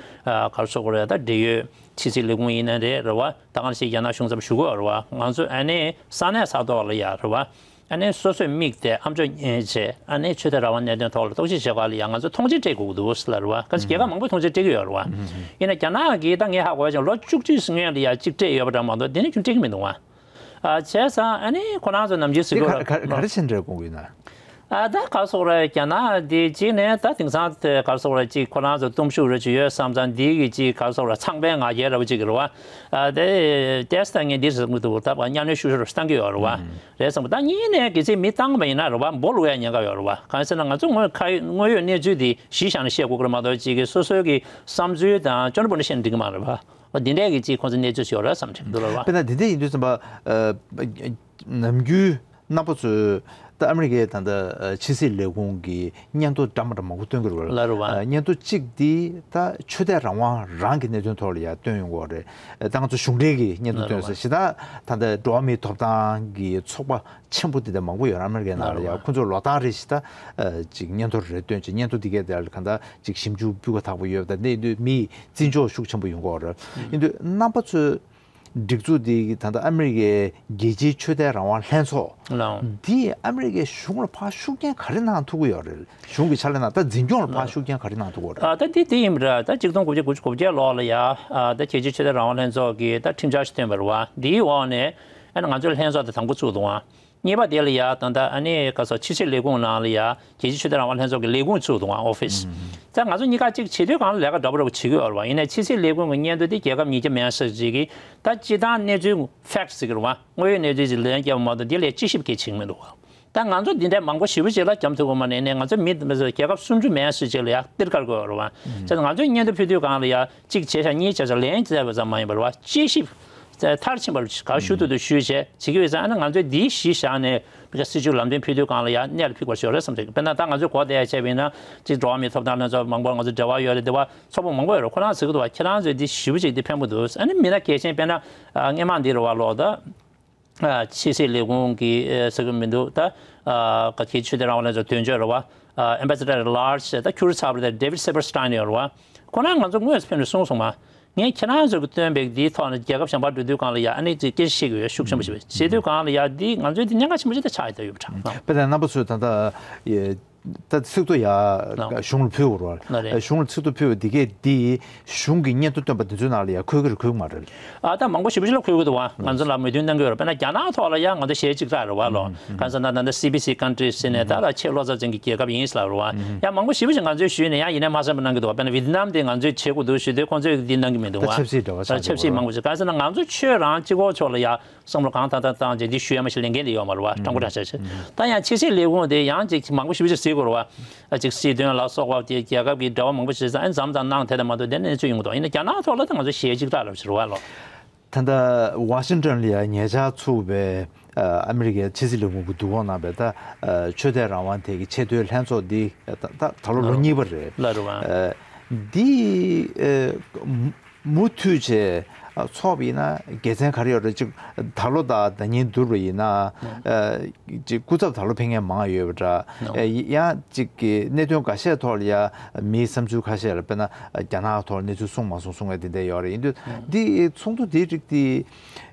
ཨ་ག་རེ་ཟེར་དགོས་རེད། ད་འབྲེལ་ཡོད་ཕྱི་སྲིད་ལས་ཁུངས་ཡིན་ན་རེད་རེད་བ། ད་གང་ཞིག་རྒྱ་ནག་གཞུང་ཚབ་ཞུ་གི་ཡོད་རེད་བ། ང་ཚོ་ཨ་ནི་ས་གནས་ས་ཐོག་ལ་ཡ་རེད་བ། ཨ་ནི་སོ་སོས་དམིགས་ཏེ་ཨ་མཆོག་གཉེར་བྱས་ཨ་ནི་ཆོས་དད་རང་དབང་གནད་དོན་ཐོག་ལ་རྟོག་ཞིབ་བྱེད་སྐབས་ལ་ཡང་ང་ཚོ་མཐོང་མཆན་སྤྲད་དགོས་ཀྱི་འདུག་ཟེར་ལབ་རེད་བ། ག་ཚོད་རྒྱལ་ཁབ་མང་པོས་མཐོང་མཆན་སྤྲད་ཀྱི་ཡོད་རེད་བ། ཡིན་ན་རྒྱ་ནག་གིས་ད་ངས་ཧ་གོ་བ་ཅིག་ལོ་བཅུ་གཅིག་སྔོན་ལ་ཡང་གཅིག་སྤྲད་ཡོད་པ་འདྲ་མ་གཏོགས་དེ་ནས་ཁྱོན་སྤྲད་ཀྱི་མི་འདུག་བ། ཨ་བྱས་ཙང་ཨ་ནི་ཁོ་རང་ཚོ་ནམ་རྒྱུན་ཟེར་གྱི་ཡོད་རེད། ག་རེ་བྱས་ནས་འགྲོ་དགོས་ཀྱི་ཡིན་ན། ཨ་ད་ག་རེ་ཟེར་དགོས་རེད། རྒྱ་ནག་འདི་གཅིག་ནས་ད་དེང་སང་དེ་ག་རེ་ཟེར་དགོས་རེད། གཅིག་ཁོ་རང་ཚོ་སྟོབས་ཤུགས་རེ་ཅིག་ཡོད་བསམ་ཙང་འདི་གི་གཅིག་ག་རེ་ཟེར་དགོས་རེད། མཚང་དཔེ་ང་རྒྱལ་འདྲ་བོ་ཅིག་གི་རེད་བ། ཨ་དེ་ཏེས་ད་ངས་འདི་ཟེར་གྱི་འདུག་ད་གཉའ་གནོན་ཤུགས་ཤུགས་རེ་བཏང་གི་ཡོད་རེད་བ། རེད་བསམ་གི། ད་གཉིས་ནས་གལ་སྲིད་མི་བཏང་བ་ཡིན་ན་རེད་བ། འབོ་ལོག་ཡ་ཉེན་ཁ་ཡོད་རེད་བ། གང་ཟེར་ན་ང་ཚོ་དངོས་ཁ་དངོས་ཡོད་གནས་ཚུལ་འདི་གཞི་བཞག་ནས་བཤད་དགོས་ཀྱི་རེད་མ་གཏོགས་གཅིག་གི་སོ་སོའི་གི་བསམ་ཚུལ་དང་སྐྱོན་འདྲ་པོ་འདྲ་བཤད་ན་འགྲིག་གི་མ་རེད་བ། འོ་འདི་འདྲས་ཀྱི་གཅིག་ཁོང་ཚོ་གནས་ཚུལ་ཞིག་ཡོད་རེད་བསམ་གྱི་འདུག་ལ་བ། དཔེར་ན་འདི་འདྲས་ཡིན་དུས་ཙམ་པ་ཨ་ནམ་རྒྱུན་རྣམ་པ་ཚོས་ད་ཨ་མི་རི་ཀའི་ད་ལྟ་ཕྱི་སྲིད་ལས་ཁུངས་ཀྱི་སྙན་ཐོ་འདྲ་མ་འདྲ་མང་པོ་བཏོན་གྱི་རེད་བ། ལ་རེད་བ། ཨ་སྙན་ཐོ་གཅིག་འདི་ད་ཆོས་དད་རང་དབང་རང་གི་གནད་དོན་ཐོག་ལ་ཡང་བཏོན་ཡོང་གི་རེད། ད་ང་ཚོ་གཞུང་འབྲེལ་གྱི་སྙན་ཐོ་ལ་རེད་བ། བཏོན་ཟེར་ཞེ་དྲག་ད་ལྟ་འགྲོ་བ་མིའི་ཐོབ་ཐང་གི་ཚོགས་པ་ཆེན་པོ་འདི་འདྲ་མང་པོ་ཡོད་རེད། ཨ་མི་རི་ཀའི་ནང་ལ་ཡང་ཁོང་ཚོས་ལོ་ལྟར་རེ་བཞིན་ད་ཅིག་སྙན་ཐོ་རེ་བཏོན་ཅིག་སྙན་ཐོ་འདི་གའི་དེ་ལ་གང་ལྟར་ཅིག་ཞིབ་འཇུག་སྤུས་ཀ་དག་པོ་ཡོད་པ་དང་འདི་ཡིན་དུས་མིའི་བརྩི་འཇོག་ཤུགས་ཆེན་པོ་ཡོང་གི་ཡོད་རེད། ཡིན་དུས་རྣམ་པ་ཚོས་སྒྲིག་འཛུགས་འདི་ད་ལྟ་ཨ་མི་རི་ཀའི་རྒྱལ་སྤྱིའི་ཆོས་དད་རང་དབང་ལྷན་ཚོགས་འདིས་ཨ་མི་རི་ཀའི་གཞུང་ལ་ཕར་ཤུགས་རྐྱེན་ག་རེ་གནང་ཐུབ་ཀྱི་ཡོད་རེད། གཞུང་གི་ཕྱག་ལས་གནང་ད་འཛིན་སྐྱོང་ལ་ཕར་ཤུགས་རྐྱེན་ག་རེ་གནང་ཐུབ་ཀྱི་ཡོད་རེད། ཨ་ད་འདི་འདི་ཡིན་པ་རེད། ད་ཆིག་སྟོང་དགུ་བརྒྱ་དགུ་བཅུ་གོ་བརྒྱད་ལོ་ལ་ཡ་ཨ་ད་རྒྱལ་སྤྱིའི་ཆོས་དད་རང་དབང་ལྷན་ཚོགས་ཀྱི་ད་ཁྲིམས་འཆར་ཞིག་བཏོན་པ་རེད་བ། འདིའི་འོག་ནས་ཨ་ནི་ང་ཚོའི་ལྷན་ཚོགས་དེ་དང་པོ་བཙུགས་འདུག་ཨ། གཉིས་པ་དེ་ལ་ཡ་ད་ལྟ་ཨ་ནི་ག་ཚོད་ཕྱི་སྲིད་ལས་ཁུངས་ནང་ལ་ཡ་རྒྱལ་སྤྱིའི་ཆོས་དད་རང་དབང་ལྷན་ཚོགས་ཀྱི་ལས་ཁུངས་བཙུགས་འདུག་ཨ། ཨོ་ཕིས། ད་ང་ཚོ་གཉིས་ཀ་གཅིག་བྱེད་དུས་གང་ལ་ལས་ཀ་འདྲ་པོ་འདྲ་པོ་བྱེད་ཀྱི་ཡོད་རེད་བ། ཡིན་ནའི་ཕྱི་སྲིད་ལས་ཁུངས་ཀྱི་སྙན་ཐོ་དེ་རྒྱལ་ཁབ་ཉིས་བརྒྱ་མན་ཙམ་ཅིག་གིས་ད་སྤྱིར་བཏང་གནས་ཚུལ་ཕེག་ཊི་ཟེར་གྱི་རེད་བ། དངོས་ཡོད་གནས་ཚུལ་ཅིག་ལན་བརྒྱབ་པ་མ་གཏོགས་དེ་ལ་དཔྱད་ཞིབ་གང་ཡང་བྱེད་ཀྱི་མི་འདུག་བ། ད་ང་ཚོ་འདི་འདྲའི་མང་པོ་ཞེ་པོ་ཅིག་ལ་རྒྱབ་ཐུབ་ཀྱི་མ་རེད། ནས་ང་ཚོ་མི་རྒྱལ་ཁབ་སུམ་ཅུ་མན་ཙམ་ཅིག་ལ་ཡ་སྟེར་གར་དགོས་རེད་བ། བྱས་ཙང་ང་ཚོས་སྙན་ཐོ་ཕུལ་དུས་གང་ལ་ཡ་གཅིག་བྱས་ཤག་གཉིས་བྱས་ཤག་ལན་བྱས་པ་ཙམ་མ་ཡིན་པར་བ་དཔྱད་ཞིབ་མཐར་ཕྱིན་པར་ག་ཞུ་ཐུབ་ཐུབ་ཞུས་བྱས་བྱེད་ཀྱི་ཡོད་ཙང་། ཨ་ནི་ང་ཚོས་འདིའི་གཞི་བཞག་ནས་སྲིད་བྱུས་ལམ་སྟོན་ཕུལ་དུས་གང་ལ་ཡ་གནད་ལ་ཕུགས་པར་ཤོག་རེད་བསམ་གྱི། དཔེར་ན་ད་ང་ཚོས་གོ་བསྡད་ཡ་བྱས་པ་ཡིན་ན་གཅིག་འགྲོ་བ་མིའི་ཐོབ་ཐང་ལ་ཚོ་མང་པོ་ང་ཚོ་འབྲེལ་བ་ཡོད་རེད། འདི་བ་ཚོགས་པ་མང་པོ་ཡོད་རེད། ཁོ་རང་ཟེར་གྱི་འདུག་བ། ཁྱེད་རང་ཚོས་འདི་ཞེ་པོ་ཅིག་འདི་ཕན་པོ་འདུག་ཨ་ནི་མི་སྣ་གལ་ཆེན་དཔེར་ན་སྔས་མ་འདི་རེད་བ་ལོ། ད་ཕྱི་སྲིད་ལས་ཁུངས་ཀྱི་ཟེར་གྱི་མི་འདུག་ད་ག་ཆེ་ཆོས་དད་རང་དབང་ལྷན་ཚོགས་དོན་གཅོད་རེད་བ། Ambassador at Large ད་ཁྱུར་ཚར་བ་དེ་David Silberstein ཡོད་རེད་བ། ཁོ་རང་ང་ཚོ་དངོས་སུ་ཕེབས་ནས་གསུངས་སོང་མ། ངས་ཁྱེད་རང་ཚོ་གི་བཏོན་པའི་འདིའི་ཐོག་ནས་རྒྱལ་ཁབ་གཞན་པར་འགྲོ་དུས་གང་ལ་ཡ་ཨ་ནི་ཅིག་སྐད་ཆ་བཤད་ཀྱི་ཡོད། ཤུགས་ཆེན་པོ་བྱེད་པ་བྱེད་དུས་གང་ལ་ཡ་འདི་ང་ཚོའི་འདི་ཉེན་ཁ་ཆེན་པོ་ཅིག་ད་ཆགས་ཡོད་ཡོད་པ་འདྲ། དཔེར་ན་རྣམ་པ་ཚོས་ད་ལྟ་ད་ཚིག་ཐོ་ཡ་གཞུང་ལ་ཕུལ་བ་རེད། གཞུང་ལ་ཚིག་ཐོ་ཕུལ་བ་འདི་གས་འདི་གཞུང་གི་སྙན་ཐོ་བཏོན་པ་འདི་ཚོའི་ནང་ལ་ཡ་འཁོད་ཀྱི་རེད་འཁོད་ཀྱི་མ་རེད། ཨ་ད་མང་པོ་ཞེ་པོ་ཅིག་ལ་འཁོད་ཀྱི་འདུག་བ། ང་ཚོ་ལ་མོས་མཐུན་གནང་གི་ཡོད་རེད། དཔེར་ན་རྒྱ་ནག་ཐོག་ལ་ཡ་ང་ཚོ་ཞལ་གཅིག་ལྟ་རེད་བ་ལོ། གང་ཟེར་ན་ད་ལྟ་སི་བི་སི་countries ཟེར་ནས་ད་ལ་ཆེས་བློ་རྩ་ཅན་གྱི་རྒྱལ་ཁབ་ཡིན་ཟེར་ལབ་རེད་བ། ཡང་མང་པོ་ཞེ་པོ་ཅིག་ང་ཚོས་ཞུས་ནས་ཡང་ཡིན་ནའི་མ་བསམ་པ་གནང་གི་འདུག་བ། དཔེར་ན་ཝི་ཏི་ནམ་དེ་ང་ཚོས་བྱེད་དགོས་འདུག་ཞུས་དུས་ཁོང་ཚོས་འདི་གནང་གི་མི་འདུག་བ། ཆབ་སྲིད་མང་པོ་ཞིག་གང་ཟེར་ན་ང་ཚོ་ཁྱོད་རང་གཅིག་པོ་ཕྱོགས་ལ་ཡ་བསམ་བློ་གང་ཐང་ཐང་བཏང་རྗེས་འདི་ཞུ་ཡ་མ་ཞིག་ལས་འགན་དེ་ཡོད་མ་རེད་བ། ཀྲང་གོ་ཀྲང་ཆ་ཆེ། ད་ཡང་ཕྱི་སྲིད་ལས་ཁུངས་དེ་ཡང་ཅིག་མང་པོ་ཞེ་པོ་ཅིག་གཟིགས་དགོས་རེད་བ། ཅིག་སྲིད་དོན་ལ་སོགས་པ་དེ་རྒྱལ་ཁབ་ཀྱི་འབྲེལ་བ་མང་པོ་ཞིག་ཙང་ཨ་མཚམས་མཚམས་གནང་དེ་དང་མ་གཏོགས་དེ་གནས་ཚུལ་ཡོང་གི་འདུག་ཡིན་ན་རྒྱ་ནག་ཐོག་ལ་ད་ང་ཚོ་ཞལ་གཅིག་ལྟ་རབས་ཞིག་རེད་བ་ལོ། ད་ལྟ་ཝ་ཤིང་ཏོན་ལ་ཡ་ཉེ་ཆར་ཚུགས་པའི་ཨ་མི་རི་ཀའི་ཕྱི་སྲིད་ལས་ཁུངས་ཀྱི་བསྡུ་སྐོང་གནང་བའི་ད་ཆོས་དད་རང་དབང་ཐད་ཀྱི་ཆེས་མཐོའི་ལྷན་ཚོགས་འདི་ད་ད་ད་ལོ་ལོ་གཉིས་པ་རེད། ལ་རེད་བ། འདི་མུ་མཐུད་བྱས་ཚོགས་པ་ཡིན་ན་དགེ་མཚན་ག་རེ་ཡོད་རེད། ཅིག་ད་ལོ་དང་ཟླ་ཉིན་བསྡུར་བ་ཡིན་ན་ཅིག་སྐུ་ཚབ་ད་ལོ་ཕེབས་མཁན་མང་ཡོད་པ་འདྲ། ཡང་ཅིག་གི་གནད་དོན་འགའ་ཤས་ཐོག་ལ་ཡ་མིའི་བསམ་ཚུལ་ཁ་ཤས་ལ་དཔེར་ན་རྒྱ་ནག་ཐོག་གནས་ཚུལ་གསུངས་མ་གསུངས་གསུང་མཁན་དེ་འདྲ་ཡོད་རེད། ཡིན་དུས་འདི་ཚོགས་འདུ་འདིའི་རིགས་འདི་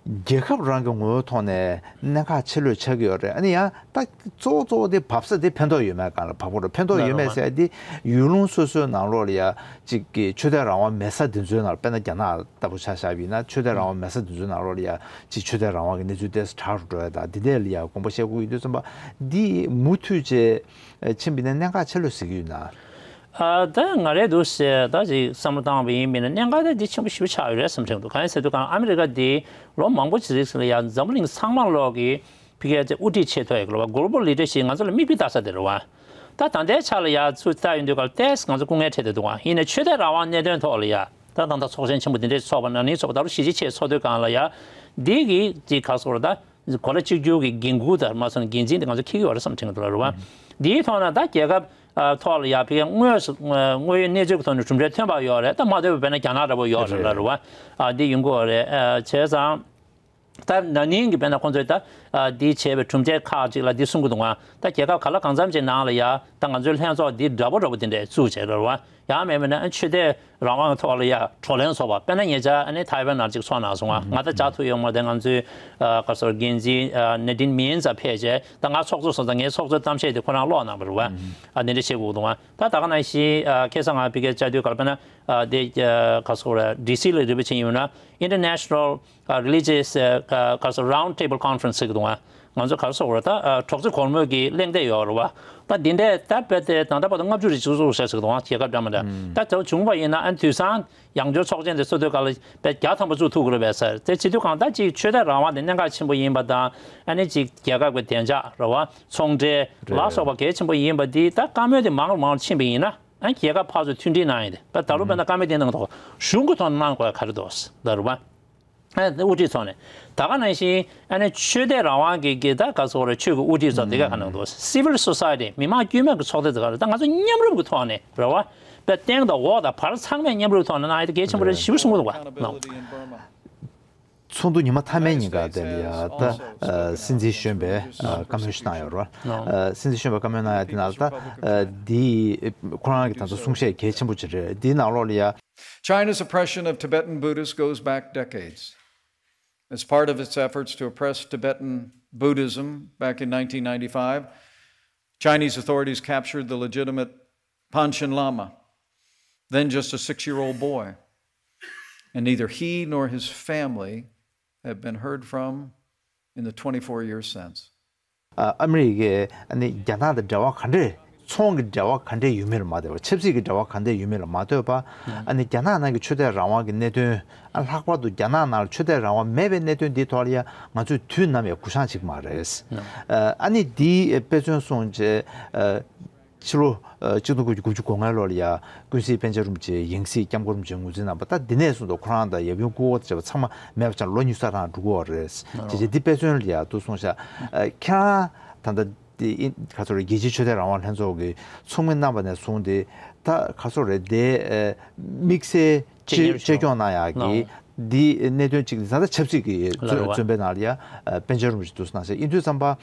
རྒྱལ་ཁབ་རང་གི་ངོ་བོའི་ཐོག་ནས་གནད་འགག་ཆེ་ལོས་ཆགས་ཀྱི་ཡོད་རེད། ཨ་ནི་ཡང་ད་གཙོ་བོ་གཙོ་བོ་དེ་བབས་ས་དེ་ཕན་ཐོགས་ཡོད་མེད་སྒང་ལ་བབས་ཀྱི་རེད། ཕན་ཐོགས་ཡོད་མེད་ཟེར་ཡ་དེ་ཡུལ་ལུང་སོ་སོའི་ནང་ལོགས་ལ་ཡ་གཅིག་གི་ཆོས་དད་རང་དབང་མེད་ས་དེ་ཚོའི་ནང་ལ་དཔེར་ན་རྒྱ་ནག་ལྟ་བུ་ཆ་བཞག་པ་ཡིན་ན། ཆོས་དད་རང་དབང་མེད་ས་དེ་ཚོའི་ནང་ལོགས་ལ་ཡ་ཅིག་ཆོས་དད་རང་དབང་གི་གནས་ཚུལ་ཏོག་ཙམ་དྲག་རུ་འགྲོ་ཡ་དང་འདི་འདྲ་ལ་ཡ་དགོངས་པ་བཞེས་དགོས་ཡོད་དུས་ཙམ་པ་འདི་མུ་མཐུད་བྱས་ཕྱིན་པ་ཡིན་ན་གནད་འགག་ཆེ་ལོས་ཟེར་གྱི་ཡོད་ན། ཨ་ད་ང་རེ་འདུག་ཟེར་ད་ཅིག་བསམ་བློ་བཏང་བ་ཡིན་མིན་ན་གནད་འགག་ད་འདི་ཆེན་པོ་ཞེ་པོ་ཆགས་ཡོད་རེད་བསམ་དྲན་འདུག་གང་ཡིན་ཟེར་དུས་གང་ཨ་མི་རི་ཀ་འདི་ལོ་མང་པོ་ཅིག་རིང་ལ་ཡ་འཛམ་བུ་གླིང་ཚང་མ་ལོག་གི་ཕ་གིར་དེ་དབུ་ཁྲིད་བྱེད་ཐུབ་ཡོད་གི་རེད་བ། Global Leadership ང་ཚོ་ལ་མིག་དཔེ་ལྟ་ས་དེ་རེད་བ། ད་ད་ལྟའི་ཆ་ལ་ཡ་ཚུར་ལྟ་ཡོང་དུས་ག་ལ་ཏོག་ཙམ་ང་ཚོ་སྐུ་ངལ་འཕྲད་བསྡད་འདུག་བ། ཡིན་ནའི་ཆོས་དད་རང་དབང་གནད་དོན་ཐོག་ལ་ཡ་ད་ད་ལྟ་ཚོགས་ཆེན་ཆེན་པོ་འདི་འདྲའི་ཚོགས་པ་ན་ནིང་ཚོགས་པ་ད་ལོ་བཞི་བཅུ་ཆེད་ཚོགས་དུས་གང་ལ་ཡ་འདི་གི་ཅིག་ག་རེ་ཟེར་དགོས་རེད་ད། གོ་ལ་གཅིག་གྱུར་གྱི་འགན་འཁུར་དང་མ་སོང་འགན་འཛིན་དེ་ང་ཚོ་འཁྱེར་གྱི་ཡོད་རེད་བསམ་དྲན་གྱི་འདུག་ལ་རེད་བ། ཨུ། འདིའི་ཐོག་ན་ད་རྒྱལ་ཁབ་ཨ་ཐོག་ལ་ཡ་ཕ་གིར་དངོས་སུ་དངོས་ཡོད་གནས་ཚུལ་གྱི་ཐོག་ནས་གྲུབ་འབྲས་ཐོན་པ་ཡོད་རེད། ད་མ་ཐོན་པ་དཔེར་ན་རྒྱ་ནག་འདྲ་པོ་ཡོད་རེད་ལ་རེད་བ། ཨ་འདི་ཡོང་གི་ཡོད་རེད། ཨ་བྱས་ཙང་ད་ན་ནིང་གི་དཔེར་ན་ཁོང་ཚོས་ད་ཨ་འདི་བྱས་པའི་གྲུབ་འབྲས་ཁག་ཅིག་ལ་འདི་གསུང་གི་འདུག་ང་། ད་རྒྱལ་ཁབ་ག་ལ་གང་འཚམ་ཅིག་ནང་ལ་ཡ་ད་ང་ཚོའི་ལྷན་ཚོགས་འདི་འདྲ་པོ་འདྲ་པོ་འདི་འདྲས་བཙུགས་བྱས་རེད་བ། ཡང་མེད་མིན་ན་ཨ་ཆོས་དད་རང་དབང་གི་ཐོག་ལ་ཡ་བགྲོ་གླེང་ཚོགས་པ་དཔེར་ན་ཉེ་ཆར་ཨ་ནི་ཐའེ་ཝན་ནང་ཅིག་ཚོགས་གནང་སོང་ང་། ང་ད་བཅར་ཐུབ་ཡོད་མ་རེད། ང་ཚོའི་ཨ་ག་རེ་ཟེར་འགན་འཛིན་ཨ་ནེ་ཏིན་མིན་ཙ་ཕེབས་བྱས་ད་ང་ཚོགས་གཙོ་སོང་ཙང་ངའི་ཚོགས་གཙོའི་གཏམ་བཤད་དེ་ཁོ་རང་ཀློག་གནང་བ་རེད་བ། ཨ་འདི་འདྲ་བྱེད་དགོས་འདུག་ང་། ད་ད་ག་ནང་བཞིན་ཨ་ཁ་སང་ང་ཕ་གིར་བཅར་དུས་ག་ལ་དཔེར་ན་ཨ་དེ་ཨ་ག་རེ་ཟེར་ཌི་སི་ལ་རེ་བ་བྱས་ཡོད་ན་International ཨ་Religious ཨ་ག་རེ་ཟེར་Round Table Conference ཟེར་གི་འདུག་ང་། ང་ཚོ་ག་རེ་ཟེར་དགོས་རེད་ད། ཨ་གྲོགས་ཚོ་གོར་མོ་གི་གླེང་སྟེགས་ཡོད་རེད་བ། ད་འདི་འདྲས་ད་དཔེ་དེ་ད་ལྟ་བར་དུ་ལྔ་བཅུ་རེ་བཅུ་གསུམ་ཟེར་ཟེར་གི་འདུག་ང་། རྒྱལ་ཁབ་འདྲ་མི་འདྲ། ད་དེ་བྱུང་བ་ཡིན་ན་ཨ་ནི་དུས་སང་ཡང་བསྐྱར་ཚོགས་ཆེན་དེ་ཚོགས་དུས་ག་ལ་དཔེ་བརྒྱ་ཐམ་པ་བཙུགས་ཐུབ་ཀྱི་རེད་པས་ཟེར། དེ་བྱེད་དུས་གང་ལྟར་ཅིག་ཆོས་དད་རང་དབང་དེ་གནད་འགག་ཆེན་པོ་ཡིན་པ་དང་ཨ་ནི་ཅིག་རྒྱལ་ཁབ་ཀྱི་བདེ་འཇགས་རེད་བ། ཚོང་འབྲེལ་ལ་སོགས་པ་གལ་ཆེན་པོ་ཡིན་པ་འདི་ད་བཀའ་མོལ་དེ་མང་རུ་མང་རུ་ཕྱིན་པ་ཡིན་ན་ཨ་ནི་རྒྱལ་ཁབ་ཕར་ཚུར་མཐུན་སྒྲིལ་གནང་ཡིན་ཏེ་ད་ད་ལོ་དཔེར་ན་བཀའ་མོལ་དེ་གནང་ཐོག་གཞུང་གི་ཐོག་ནས་གནང་དགོས་ཡ་ག་རེ་འདུག་ཟེར་རེད་བ། ཨ་དབུ་ཁྲིད་ཚོ་ནས་ད་ག་ནང་བཞིན་ཨ་ནི་ཆོས་དད་རང་དབང་གི་གི་ད་ག་ཟེར་རེད། ཆོས་ཀྱི་དབུ་ཁྲིད་ཚོ་དེ་ག་ག་ནང་འདུག Civil Society མི་མང་དཀྱུས་མ་གི་ཚོགས་སྡེ་དེ་ག་རེད། ད་ང་ཚོ་མཉམ་རུབ་ཀྱི་ཐོག་ནས་རེད་བ། དཔེ་སྟེང་དང་འོག་དང་བར་ཚང་མས་མཉམ་རུབ་ཐོག་ནས་གནང་ཡ་དེ་གལ་ཆེན་པོ་རེད་ཞེ་པོ་གསུང་གི་འདུག་བ། ཚོགས་འདུ་ཉི་མ་མཐའ་མའི་ཉིན་ཀ་དེ་ལ་ཡ་ད་ཨ་སྲིད་འཛིན་གཞོན་པས་ཨ་བཀའ་མོལ་ཞིག་གནང་ཡོད་རེད་བ། ཨ་སྲིད་འཛིན་གཞོན་པས་བཀའ་མོལ་གནང་ཡ་དེ་ནང་ད་ཨ་འདི་ཁོ་རང་གི་ད་ལྟ་གསུང་བཤད་གལ་ཆེན་པོ་ཅིག་རེད། འདིའི་ནང་ལོགས་ལ་ཡ། China's oppression of Tibetan Buddhists goes back decades. As part of its efforts to oppress Tibetan Buddhism back in nineteen ninety-five, Chinese authorities captured the legitimate Panchen Lama, then just a six-year-old boy, and neither he nor his family have been heard from in the twenty-four years since. ཨ་ཨ་མི་རི་ཀས་ཨ་ནི་རྒྱ་ནག་དང་འབྲེལ་བ་ག་འདྲས། ཚོང་གི་འབྲེལ་བ་ག་འདྲས་ཡོད་མེད་ལ་མ་ལྟོས་པར། ཆབ་སྲིད་ཀྱི་འབྲེལ་བ་ག་འདྲས་ཡོད་མེད་ལ་མ་ལྟོས་པར། ཨ་ནི་རྒྱ་ནག་ནང་གི་ཆོས་དད་རང་དབང་གི་གནད་དོན། ཨ་ལྷག་པར་དུ་རྒྱ་ནག་ནང་ལ་ཆོས་དད་རང་དབང་མེད་པའི་གནད་དོན་འདིའི་ཐོག་ལ་ཡང་ང་ཚོས་དུས་ནམ་ཡང་གུ་བཤངས་བྱེད་ཀྱི་མ་རེད། ཨ་ནི་འདིའི་དཔེ་མཚོན་སོང་རྗེས། ཕྱི་ལོ་ཆིག་སྟོང་དགུ་བརྒྱ་དགུ་བཅུ་གོ་ལྔ་ལོ་ལ་ཡ་ཀུན་གཟིགས་པཎ་ཆེན་རིན་པོ་ཆེ་ཡང་སྲིད་སྐྱབས་མགོན་རིན་པོ་ཆེ་ངོས་འཛིན་གནང་བ། ད་འདི་ནས་བཟུང་དུ་ཁོ་རང་དང་ཡབ་ཡུམ་སྐུ་འཁོར་བཅས་པ་ཚང་མ་མེད་པ་ཆགས་ལོ་ཉི་ཤུ་རྩ་གྲངས་འགྲོ་གི་ཡོད་རེད། དེ་རྗེས་འདི་དཔེ་མཚོན་ལ་ཡ་འདུག་སོང་ཤག་ཁྱེད་རང་ད་ལྟ་འདི་ག་ཚོད་རེད། རྒྱལ་སྤྱིའི་ཆོས་དད་རང་དབང་ལྷན་ཚོགས་ཀྱི་ཚོགས་མི་རྣམ་པ་ནས་བཟུང་སྟེ་ད་ག་ཚོད་རེད། དེ་དམིགས་བསལ་གཅེས་གཉེར་གཅེས་སྐྱོང་གནང་ཡག་གི་འདི་གནད་དོན་གཅིག་འདི་ད་ལྟ་ཆབ་སྲིད་ཀྱི་བཙོན་པའི་ནང་ལ་ཡ་པཎ་ཆེན་རིན་པོ་ཆེ་འདུག་སེ་གནང་ཤག་ཡིན་དུས་ཙམ་པ།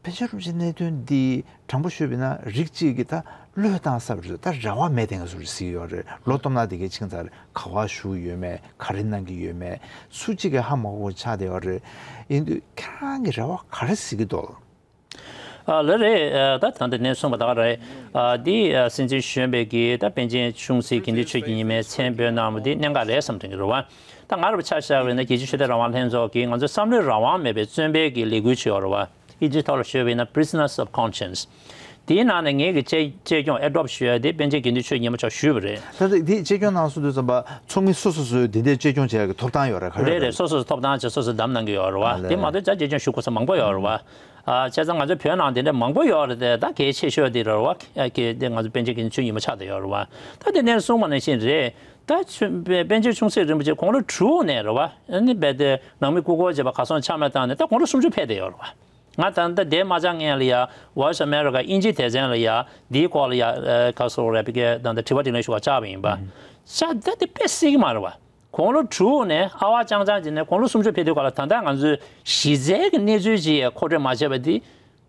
པཎ་ཆེན་རིན་པོ་ཆེ་གནད་དོན་འདི་དྲང་པོ་ཤོད་པ་ཡིན་ན་རིགས་གཅིག་གིས་ད་བློས་བཏང་ས་རེད། ད་རེ་བ་མེད་དེ་ང་ཚོ་རེ་ཟིག་ཡོད་རེད། ལོ་སྟོང་ཕྲག་དེ་གའི་ཕྱིན་ཚར། ག་པར་བཞུགས་ཡོད་མེད། ག་རེ་གནང་གི་ཡོད་མེད། སུ་གཅིག་གིས་ཧ་མ་གོ་ཆགས་བསྡད་ཡོད་རེད། ཡིན་དུས་ཁྱེད་རང་གིས་རེ་བ་ག་རེ་ཟིག་གི་འདུག་ཨ་ལགས་རེད། ཨ་ད་ད་འདི་ནས་གསུངས་པ་ད་ག་རེད། ཨ་འདི་ཨ་སྲིད་འཛིན་གཞོན་པས་ཀྱིས་ད་པཎ་ཆེན་ཆུང་སྲིད་དགེ་འདུན་ཆོས་ཀྱི་ཉི་མའི་མཚན་འབོད་གནང་བ་འདི་གནད་འགག་རེད་བསམ་དྲན་གྱི་རེད་བ། ད་ང་རང་ཆ་བཞག་པ་ཡིན་ན་རྒྱལ་སྤྱིའི་ཆོས་དད་རང་དབང་ལྷན་ཚོགས་ཀྱིས་ང་ཚོའི་བསམ་བློའི་རང་དབང་མེད་པའི་བཙོན་པའི་གི་ལས་འགུལ་བྱས་ཡོད་རེད་བ། ཨིན་ཇིའི་ཐོག་ལ་ཞུས་པ་ཡིན་ན་Prisoners of Conscience། དེའི་ནང་ནས་ངེད་ཀྱི་གཅེས་གཅེས་སྐྱོང་adopt ཞུ་ཡ་དེ་པཎ་ཆེན་དགེ་འདུན་ཆོས་ཉི་མ་མཆོག་ཞུས་པ་རེད། ད་ལྟ་དེ་གཅེས་སྐྱོང་གནང་སོང་དུས་ཙམ་པ་ཚོགས་མི་སོ་སོ་སོས་དེ་འདྲའི་གཅེས་སྐྱོང་བྱེད་ཡ་གི་ཐོབ་ཐང་ཡོད་རེད། ག་རེ་རེད་རེད། རེད། སོ་སོ་སོས་ཐོབ་ཐང་བྱས་སོ་སོས་བདམས་གནང་གི་ཡོད་རེད་བ། ཨ་ལས། དེ་མ་གཏོགས་ཅ་གཅེས་སྐྱོང་ཞུ་དགོས་ས་མང་པོ་ཡོད་རེད་བ། ཨ་བྱས་ཙང་ང་ཚོ་བོད་ནང་དེ་འདྲ་མང་པོ་ཡོད་རེད་དེ། ད་གལ་ཆེ་ཤོས་དེ་རེད་བ། ཨ་གལ་དེ་ང་ཚོ་པཎ་ཆེན་དགེ་འདུན་ཆོས་ཉི་མ་ཆགས་བསྡད་ཡོད་རེད་བ། ད་དེ་ནས་གསུངས་པ་ནང་བཞིན་རེད། ད་ཆུ་པཎ་ཆེན་ཆུང་སྲིད་རིན་པོ་ཆེ་དགུང་ལོ་དྲུག་ནས་རེད་བ། ཨ་ནི་རྦད་དེ་ནང་མི་སྐུ་འཁོར་བྱས་པ་གར་སོང་ཆ་མེད་བཏང་ནས་ད་དགུང་ལོ་སུམ་ཅུ་ཕེབས་བསྡད་ཡོད་རེད་བ། ང་ད་ལྟ་འདས་མ་ཆགས་སྔོན་ལ་ཡ་Voice of America དབྱིན་ཇིའི་སྡེ་ཚན་ལ་ཡ་འདིའི་སྐོར་ལ་ཡ་ཨ་ག་རེ་ཟེར་དགོས་རེད། ཕ་གིར་ད་ལྟ་དྲི་བ་དྲིས་ལན་ཞུ་བར་བཅར་བ་ཡིན་པ། ཤ་ད་དེ་དཔེ་སྲིད་ཀྱི་མ་རེད་བ། དགུང་ལོ་དྲུག་ནས་ཨ་བ་ཅང་ཅང་བྱས་ནས་དགུང་ལོ་སུམ་ཅུ་ཕེབས་དུས་སྐབས་ལ་ད་ལྟ་ང་ཚོས་གཞི་རྩའི་གི་གནས་ཚུལ་ཅིག་མཁོ་སྤྲོད་མ་བྱས་པ་འདི་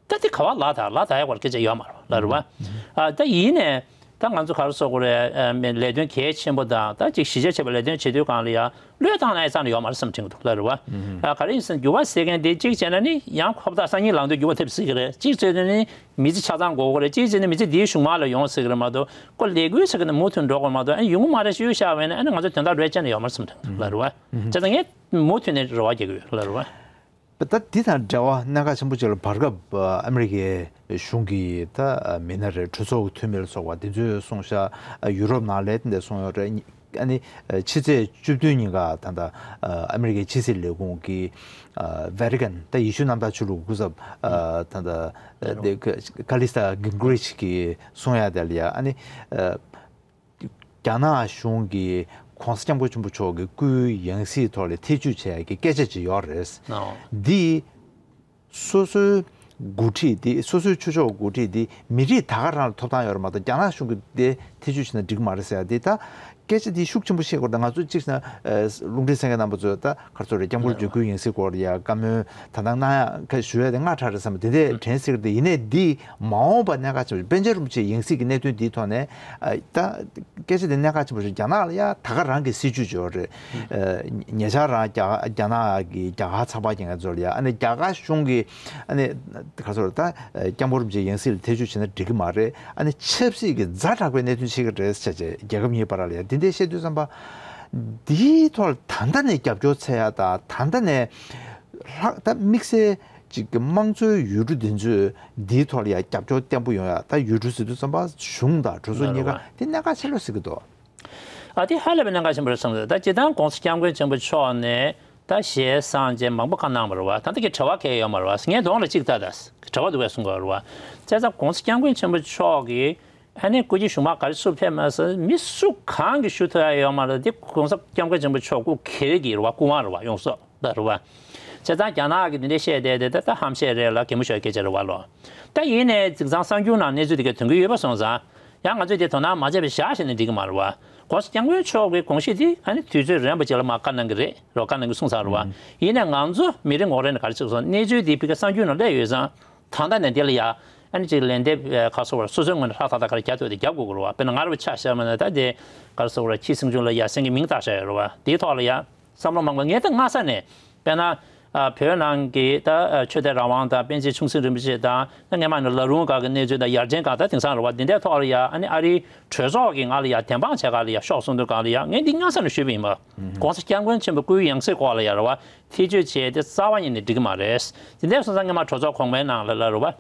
ད་དེ་ག་པར་ལག་ཐག་ལག་ཐག་ཡག་པར་སྐད་ཆ་ཡོད་མ་རེད་ལ་རེད་བ། ཨ་ད་ཡིན་ནས་ ད་ང་ཚོ་ག་རེ་ཟེར་དགོས་རེད། ཨ་མི་ལས་དོན་གལ་ཆེན་པོ་དང་ད་ཅིག་གཞི་རྒྱ་ཆེ་བའི་ལས་དོན་བྱེད་དུས་སྒང་ལ་ཡ་བློས་བཏང་ན་ཨེ་རྩ་ནས་ཡོད་མ་རེད་བསམ་དྲན་གྱི་འདུག་ལབ་རེད་བ། ཨ་ག་རེ་ཡིན་ཟེར་ན་འགྱུར་བ་ཟེར་མཁན་དེ་གཅིག་བྱས་ན་ནི་ཡང་ཁོ་པ་ད་སང་ཉིན་ལངས་དུས་འགྱུར་བ་ཐེབས་སྲིད་ཀྱི་རེད། གཅིག་བྱས་ན་ནི་མི་ཚེ་ཆ་ཚང་འགོར་གྱི་རེད། གཅིག་བྱས་ན་མི་ཚེ་འདིའི་གཞུག་མ་ལ་ཡོང་སྲིད་ཀྱི་རེད་མ་གཏོགས་ཁོ་ལས་འགུལ་ཟེར་གྱི་ནི་མུ་མཐུད་འགྲོ་དགོས་མ་གཏོགས་ཨ་ནི་ཡོང་གི་མ་རེད་ཞུས་བཞག་པ་ཡིན་ན་ཨ་ནི་ང་ཚོ་དོན་དག་རེད་ཅེས་ནས་ཡོད་མ་རེད་བསམ་དྲན་ལབ་རེད་བ། བྱས་ཙང་ངས་མུ་མཐུད་ནས་རེ་བ་རྒྱག་གི་ཡོད་ལབ་རེད་བ། ད་འདི་དང་འབྲེལ་བ་གནད་འགག་ཆེན་པོ་ཅིག་ལ་བར་སྐབས་ཨ་མི་རི་ཀའི་གཞུང་གིས་ད་མི་སྣ་རེད། གྲོས་ཚོགས་ཀྱི་འཐུས་མི་ལ་སོགས་པ་འདི་ཚོས་གསུངས་ཤག་ཡུ་རོབ་ནང་ལ་འདི་འདྲ་གསུངས་ཡོད་རེད། ཨ་ནི་ཕྱི་ཚེས་བཅུ་བདུན་ཉིན་ཀ་ད་ལྟ་ཨ་མི་རི་ཀའི་ཕྱི་སྲིད་ལས་ཁུངས་ཀྱི་ཝེ་ཊི་ཀན་ད་ཡེ་ཤུ་གནམ་བདག་ཆོས་ལུགས་སྐུ་ཚབ་ད་ལྟ་ཀ་ལི་སྟ་གིན་གྷི་རིཆ་གིས་གསུངས་ཡ་དེ་ལ་ཡ་ཨ་ནི། རྒྱ་ནག་གཞུང་གིས་༸གོང་ས་༸སྐྱབས་མགོན་ཆེན་པོ་མཆོག་གི་སྐུའི་ཡང་སྲིད་ཐོག་ལ་ཐེ་བྱུས་བྱས་ཀྱི་སྐད་ཆ་ཅིག་ཡོད་རེད། འདི་སོ་སོའི་འགོ་ཁྲིད་འདི་སོ་སོའི་ཆོས་ཕྱོགས་འགོ་ཁྲིད་འདི་མི་རིགས་ད་ག་རང་ལ་ཐོབ་ཐང་ཡོད་རེད་མ་གཏོགས་རྒྱ་ནག་གཞུང་གིས་དེ་ཐེ་བྱུས་བྱས་ན་འགྲིག་གི་མ་རེད་ཟེར་ཡ་འདི་ད་སྐད་ཆ་འདི་ཤུགས་ཆེན་པོ་བཤད་དགོས་རེད། ང་ཚོ་གཅིག་ན་རླུང་འཕྲིན་གསན་མཁན་རྣམ་པ་ཚོས་ད་ག་རེ་ཟེར་རེད། སྐྱབས་མགོན་རྒྱུད་སྐུའི་ཡང་སྲིད་སྐོར་ལ་ཡ་བཀའ་མོལ་ད་ལྟ་གནང་ཡ་ཁ་ཞུ་ཡ་དེ་སྔ་དྲགས་རེད་བསམ་པ་དེ་འདྲས་དྲན་སྲིད་ཀྱི་རེད། ཡིན་ནའི་འདི་མ་འོངས་པ་གནད་འགག་ཆེན་པོ་རེད། པཎ་ཆེན་རིན་པོ་ཆེའི་ཡང་སྲིད་ཀྱི་གནད་དོན་འདིའི་ཐོག་ནས་ཨ་ད་སྐད་ཆ་དེ་གནད་འགག་ཆེན་པོ་རེད། རྒྱ་ནག་ལ་ཡ་ད་ག་རང་གི་སྲིད་ཇུས་ཅིག་ཡོད་རེད། ཨ་ཉེ་ཆར་རང་རྒྱ་རྒྱ་ནག་གི་རྒྱ་གར་ཚགས་པར་རྒྱག་མཁན་ཚོ་ལ་ཡ་ཨ་ནི་རྒྱ་གར་གཞུང་གི་ཨ་ནི་ག་ཚོད་ད་སྐྱབས་མགོན་རིན་པོ་ཆེའི་ཡང་སྲིད་ལ་ཐེ་བྱུས་བྱས་ན་འགྲིག་གི་མ་རེད། ཨ་ནི་ཆབ་སྲིད་ཀྱི་ཛ་དྲག་པའི་གནད་དོན་ཆགས་ཀྱི་རེད་ཟེར་བྱས་རྒྱལ་ཁབ་གཉིས་བར་ལ་ཡ་འདི་འདྲས་བཤད་དུས་ཙམ་པ་འདིའི་ཐོག་ལ་ད་ལྟ་ནས་རྒྱབ་སྐྱོར་འཚོལ་ཡ་དང་ད་ལྟ་ནས་ལྷག་ད་དམིགས་བསལ། གཅིག་གི་དམངས་གཙོའི་ཡུལ་གྲུ་འདི་ཚོས་འདིའི་ཐོག་ལ་ཡང་རྒྱབ་སྐྱོར་བརྟན་པོ་ཡོང་ཡ། ད་ཡུལ་གྲུ་ཟེར་དུས་ཙམ་པ་གཞུང་དང་གྲོས་ཚོགས་གཉིས་ཀ་དེ་གནད་འགག་ཆེ་ལོས་ཟེར་གི་འདུག་ཨ་དེ་ཧ་ལས་པའི་གནད་འགག་ཆེན་པོ་རེད་བསམ་གི་འདུག་ད་སྤྱིར་བཏང་༸གོང་ས་༸སྐྱབས་མགོན་ཆེན་པོ་མཆོག་ནས་ད་ཞལ་བཟང་རྗེས་མང་པོ་བཀའ་གནང་བ་རེད་བ། ད་ལྟ་གི་གྲྭ་པ་གང་ཡང་ཡོད་མ་རེད་བ། ངའི་གདོང་ལ་གཅིག་ལྟ་ད་གྲྭ་པ་འདུག་བས་གསུང་གི་རེད་བ། བྱས་ཙང་༸གོང་ས་༸སྐྱབས་མགོན་ཆེན་པོ་མཆོག་གིས་ཨ་ནི་སྐུ་སྐྱེ་གཞུང་མང་ག་རེ་ཚུར་ཕེབས་མ་ཟེར་མི་སུ་གང་གིས་ཞུ་ཐུབ་ཡ་ཡོད་མ་རེད། འདི་༸གོང་ས་༸སྐྱབས་མགོན་ཆེན་པོ་མཆོག་སྐུ་སྒེར་གྱི་རེད་བ། སྐུ་དབང་རེད་བ། ཡོངས་སུ་ད་རེད་བ། བྱས་ཙང་རྒྱ་ནག་གི་འདི་འདྲ་བཤད་བསྡད་དེ་ད་ད་ཧམ་བཤད་རེད་ལ་གད་མོ་ཤོར་སྐད་ཆ་རེད་བ་ལོ། ད་ཡིན་ནའི་ཅིག་ཙང་གསར་འགྱུར་ནང་གནས་ཚུལ་དེ་ག་ཐོན་གྱི་ཡོད་པ་སོང་ཙང་ཡང་ང་ཚོས་དེ་དོ་སྣང་མ་བྱས་པ་བཞག་བྱས་ནས་འགྲིག་གི་མ་རེད་བ།༸གོང་ས་༸སྐྱབས་མགོན་མཆོག་གི་དགོངས་གཞི་དེ་ཨ་ནི་དུས་ཚོད་རན་པ་ཅིག་ལ་མར་བཀའ་གནང་གི་རེད་རོ། བཀའ་གནང་གི་གསུངས་ཚར་རེད་བ། ཡིན་ནའི་ང་ཚོ་མི་རེ་ངོ་རེ་ནས་ག་རེ་བྱེད་སོང་། གནས་ཚུལ་དེ་ཕ་གི་གསར་འགྱུར་ནང་སླེབས་ཡོད་ཙང་། ད་ལྟ་ནས་འདི་ལ་ཡ། ཨ་ནི་ཅིག་ལན་འདེབས་ཁ་གསོ་བར་སོ་སོའི་ངོས་ནས་ཧྲ་ཐག་ཐག་ག་རེ་རྒྱག་ཐུབ་དེ་རྒྱབ་དགོས་ཀྱི་རེད་བ། དཔེར་ན་ང་ར་བ་ཆ་བཞག་མ་ན་ད་དེ་ག་རེ་ཟེར་དགོས་རེད། ཁྱི་སེང་ཆུང་ལ་ཡ་སེང་གེ་མིང་བཏགས་བཞག་ཡོད་རེད་བ། དེའི་ཐོག་ལ་ཡ་བསམ་བློ་མང་པོ་ངས་ད་སྔ་ས་ནས་དཔེར་ན་ཨ་བོད་ནང་གི་ད་ཨ་ཆོས་དད་རང་དབང་དང་པཎ་ཆེན་ཆུང་སྲིད་རིན་པོ་ཆེ་དང་ད་སྔས་མ་ནས་ལ་རུང་སྒང་གི་གནས་ཚུལ་དང་ཡར་ཆེན་སྒང་ད་དེང་སང་རེད་བ། འདི་འདྲའི་ཐོག་ལ་ཡ་ཨ་ནི་ཨ་རིའི་གྲོས་ཚོགས་ཀྱིས་ང་ལ་ཡ་བདེན་དཔང་བྱས་སྒང་ལ་ཡ་ཤོག་གསུངས་དུས་སྒང་ལ་ཡ་ངས་འདི་སྔ་ས་ནས་ཞུས་པ་ཡིན་པ། ༸གོང་ས་༸སྐྱབས་མགོན་ཆེན་པོ་སྐུའི་ཡང་སྲིད་སྐོར་ལ་ཡ་རེད་བ། ཐེ་བྱུས་བྱས་ཏེ་རྩ་བ་ཉིད་ནས་འགྲིག་གི་མ་རེད། འདི་འདྲའི་སོང་ཙང་སྔས་མ་གྲོས་ཚོགས་གོང་མའི་ནང་ལ་ལ་རེད་བ།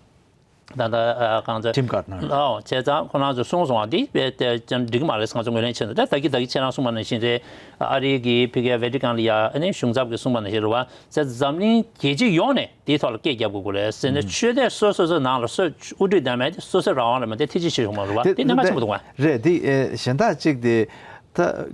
ད་ལྟ་ཨ་གང་ཚེ། ཁྲིམས་འགལ་ན། ཨོ་བྱས་ཙང་ཁོ་རང་ཚོས་གསུངས་སོང་བ་འདི་དཔེ་དེ་ཅང་འགྲིག་གི་མ་རེད། ང་ཚོ་ངོས་ལེན་བྱས་འདུག་ད་ད་གི་ད་གི་ཁྱེད་རང་གསུངས་པ་ནང་བཞིན་རེད། ཨ་རི་གི་ཕ་གི་ཝེ་ཊི་ཀན་ལ་ཡ་ཨ་ནི་གཞུང་ཚབ་ཀྱིས་གསུངས་པ་ནང་བཞིན་རེད་བ། བྱས་ཙང་འཛམ་གླིང་རྒྱལ་སྤྱི་ཡོངས་ནས་དེའི་ཐོག་ལ་སྐད་རྒྱབ་དགོས་ཀྱི་རེད་ཟེར་ནས། ཆོས་དད་སོ་སོ་སོའི་ནང་ལ་སོ་དབུ་ཁྲིད་འདེམས་ཡ་དེ་སོ་སོའི་རང་དབང་རེད་མ་གཏོགས་ཐེ་བྱུས་བྱེད་ཆོག་མ་རེད་བ། དེ་གནད་འགག་ཆེན་པོ་འདུག་བ། རེད། དེ་ཨེ་གཞན་དག་ཅིག་དེ་ད།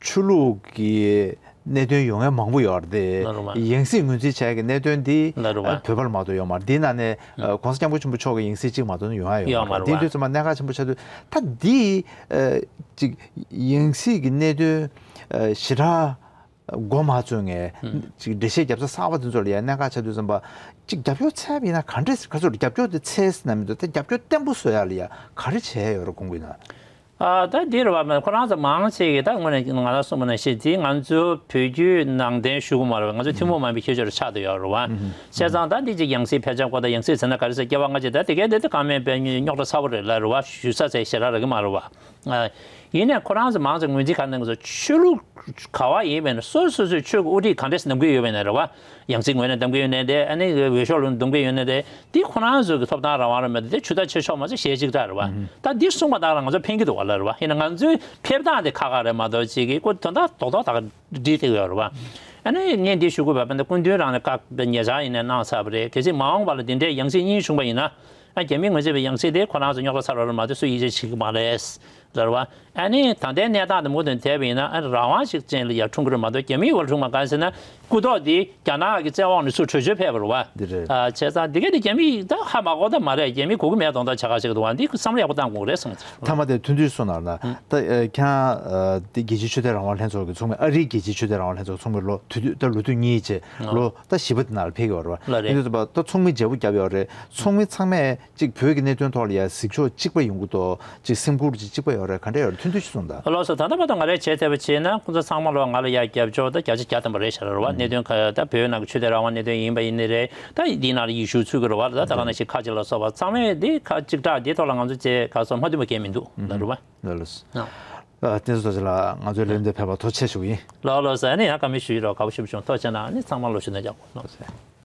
ཆོས་ལུགས་ཀྱི་གནད་དོན་ཡོང་མཁན་མང་པོ་ཡོད་རེད་དེ། ལ་རུ་བ། ཡང་སྲིད་ངོས་འཛིན་བྱ་ཡག་གི་གནད་དོན་འདི་ལ་རུ་བ། བོད་པ་ལ་མ་གཏོགས་ཡོད་མ་རེད། འདིའི་ནང་ནས་ཨ་༸གོང་ས་༸སྐྱབས་མགོན་ཆེན་པོ་མཆོག་གི་ཡང་སྲིད་གཅིག་མ་གཏོགས་ཡོང་ཡ་ཡོད་ཡོད་མ་མ་རེད། རེད་བ། འདི་དུས་ཚོད་མ་གནད་འགག་ཆེན་པོ་ཆགས་དུས་ད་འདི་ཨ་ཅིག་ཡང་སྲིད་ཀྱི་གནད་དོན་ཨ་ཞེ་དྲག་མགོ་མ་ཚོས་ངས་ཨ་ཅིག་འགྲེལ་བཤད་རྒྱབ་ས་གསར་པ་དེ་ཚོ་ལ་ཡ་གནད་འགག་ཆགས་དུས་ཙམ་པ་ཅིག་རྒྱབ་སྐྱོར་འཚོལ་བ་ཡིན་ན་ག་འདྲས་ག་ཚོད་རྒྱབ་སྐྱོར་དེ་འཚོལ་ཟེར་ན་མི་འདུག་ད་རྒྱབ་སྐྱོར་བརྟན་པོ་བཟོ་ཡ་ལ་ཡ་ག་རེ་བྱས་ཡོད་རེད་དགོངས་ཀྱི་ན། ཨ་ད་འདི་རེད་བ། ཁོ་རང་ཚོ་མང་ཆེ་གིས་ད་དངོས་གནས་ང་རང་གསུངས་པ་ནང་བཞིན་དེ་ང་ཚོ་བོད་བརྒྱུད་ནང་བསྟན་ཞུ་གི་མ་རེད་བ། ང་ཚོ་ཐུན་མོང་མ་ཡིན་པའི་ཁྱད་ཆོས་རེ་ཆགས་བསྡད་ཡོད་རེད་བ། བྱས་ཙང་ད་འདི་ཅིག་ཡང་སྲིད་ཕལ་ཆེར་ཀོ་ད་ཡང་སྲིད་ཟེར་ན་ག་རེ་ཟེར། སྐྱེ་བ་སྔ་ཕྱི་ད་དེ་གའི་དེ་ད་ཀ་མེད་པའི་རྙོག་དྲ་ཚ་པོ་རེད་ལ་རེད་བ། ཞུ་ས་ཚད་ཞེ་དྲག་རག་གི་མ་རེད་བ། ཨ་ཡིན་ནའི་ཁོ་རང་ཚོ་མང་ཚོ་ངོས་འཛིན་ག་རེ་གནང་གི་འདུག་ཆོས་ལུགས་ག་བ་ཡིན་པས་ན་སོ་སོ་སོའི་ཆོས་ཀྱི་དབུ་ཁྲིད་ག་འདྲས་འདེམས་ཀྱི་ཡོད་པས་ན་རེད་བ། ཡང་སྲིད་ངོས་ནས་འདེམས་ཀྱི་ཡོད་ནའི་རེད། ཨ་ནི་འོས་ཤོག་ལ་འདེམས་ཀྱི་ཡོད་ནའི་རེད། འདི་ཁོ་རང་ཚོ་གི་ཐོབ་ཐང་རང་དབང་རེད་མ་གཏོགས་དེ་ཇུས་ཐག་ཆོད་ཆོག་མ་ཚད་གཞས་གཅིག་ལྟར་རེད་བ། ད་འདི་གསུངས་པ་དག་ལ་ང་ཚོ་ཕན་གྱི་འདུག་བ་ལ་རེད་བ། ཡིན་ན་ང་ཚོའི་ཕེབས་སྟངས་དེ་ཁག་ཁག་རེད་མ་གཏོགས་ཅིག་གི་ཁོ་དོན་དག་རྡོག་རྡོག་དག་འགྲིག་བསྡད་ཡོད་རེད་བ། ཨ་ནི་ངས་འདི་ཞུ་དགོས་པ་དཔེར་ན་སྐུ་མདུན་རང་ནས་བཀའ་ཉེ་ཆར་ཡིན་ནའི་གནང་ཚར་བ་རེད། གལ་སྲིད་མ་འོངས་པ་ལ་འདི་འདྲའི་ཡང་སྲིད་གཉིས་བྱུང་པ་ཡིན་ན། ཨ་རྒྱ་མིས་ངོས་འཛིན་པའི་ཡང་སྲིད་དེ་ཁོ་རང་ཚོ་རྙོག་དྲ་ཚ་རུ་རུ་མ་གཏོགས་སུ་ཡིད་ཆེས་བྱེད་ཀྱི་མ་རེད། ལབ་རེད་བ། ཨ་ནི་ད་ལྟའི་གནས་སྟངས་དེ་མུ་མཐུད་བསྡད་པ་ཡིན་ན་ཨ་ནི་རང་དབང་ཞིག་ཅན་ལ་ཡར་འཁྲུངས་ཀྱི་རེད་མ་གཏོགས། རྒྱ་མིའི་འོག་ལ་འཁྲུངས་པ་གང་ཟེར་ན། སྐུ་ཐོག་འདི་རྒྱ་ནག་གི་བཙན་དབང་ནས་ཚུར་བྲོས་བྱོལ་ཕེབས་པ་རེད་བ། འདི་རེད། ཨ་བྱས་ཙང་འདི་ག་དེ་རྒྱ་མིས་ད་ཧ་མ་གོ་ད་མ་རེད། རྒྱ་མིས་གོ་གི་མེད་མདོག་མདོག་བྱེད་ཁ་ཞིག་འདུག་བ། འདི་བསམ་བློ་ཡག་པོ་བཏང་དགོས་རེད་བསམ་གྱི་འདུག་མཐའ་མ་དེ་ཐུང་ཐུང་གསུངས་གནང་ན། ད་ཨ་ཁྱེད་རང་ཨ་འདི་རྒྱལ་སྤྱིའི་ཆོས་དད་རང་དབང་ལྷན་ཚོགས་ཀྱི་ཚོགས་མི། ཨ་རིའི་རྒྱལ་སྤྱིའི་ཆོས་དད་རང་དབང་ལྷན་ཚོགས་ཚོགས་མི་ལོ་དུས་དུས་ད་ལོ་དུས་གཉིས་བྱས་ལོ་ད་བཞི་པ་དེ་ནང་ལ་ཕེབས་ཀྱི་ཡོད་རེད་བ། ལགས་རེད། ཡིན་དུས་ད་ཚོགས་མི་བརྗེ་པོ་བརྒྱབ་ཡོད་རེད། ཚོགས་མི་ཚང་མས་གཅིག་བོད་ཀྱི་གནད་དོན་ཐོག་ལ་ཡ་གཟིགས་ཕྱོགས་གཅིག་པ་ཡོང་གི་འདུག་གཅིག་སེམས་ཁུར་གཅིག་གཅིག་པ་ཡོད་རེད། ག་འདྲ་ཡོད་རེད། ཐུང་ཐུང་ཞིག་གསུངས་དང་། ལགས་སོ། ད་ལྟ་བར་དུ་ང་རས་བྱས་ཚར་བ་བྱས་ན་ཁོང་ཚོ་ཚང་མ་ལོ་ང་ལ་ཡ་རྒྱབ་སྐྱོར་ད་བརྒྱ་ཆ་བརྒྱ་ཐམ་པ་རེད་ཤག་རེད་བ། གནད་དོན་ཁ་ད་བོད་ནང་གི་ཆོས་དད་རང་དབང་གནད་དོན་ཡིན་པ་ཡིན་ནི་རེད། ད་འདིའི་ནང་ལ་ཡིག་ཞུ་ཚུད་ཀྱི་རེད་བ། ད་ད་ག་ནང་བཞིན་ཁ་ཆེ་ལ་སོགས་པ་ཚང་མས་འདི་ཁ་གཅིག་གྲགས་འདིའི་ཐོག་ལ་ང་ཚོ་བཅས་ག་སོགས་མ་མཐུན་པ་གང་ཡང་མི་འདུག་ལ་རེད་བ། ལགས་ལགས་སོ། ཨ། ཨ། བསྟན་འཛིན་རྡོ་རྗེ་ལགས་ང་ཚོའི་ལས་རིམ་འདི་ཕེབས་པར་ཐུགས་རྗེ་ཆེ་ཞུ་གི་ཡིན། ལགས་ལགས་སོ། ཨ་ནི་ཡང་བཀའ་མོལ་ཞུ་ཡི་རོགས། དགའ་པོ་ཞེ་པོ་བྱུང་། ཐུགས་རྗེ་གནང་། ཨ་ནི་ཚང་མ་ལོ་ཞུ་ན་ཡག་པོ་ལགས་སོ།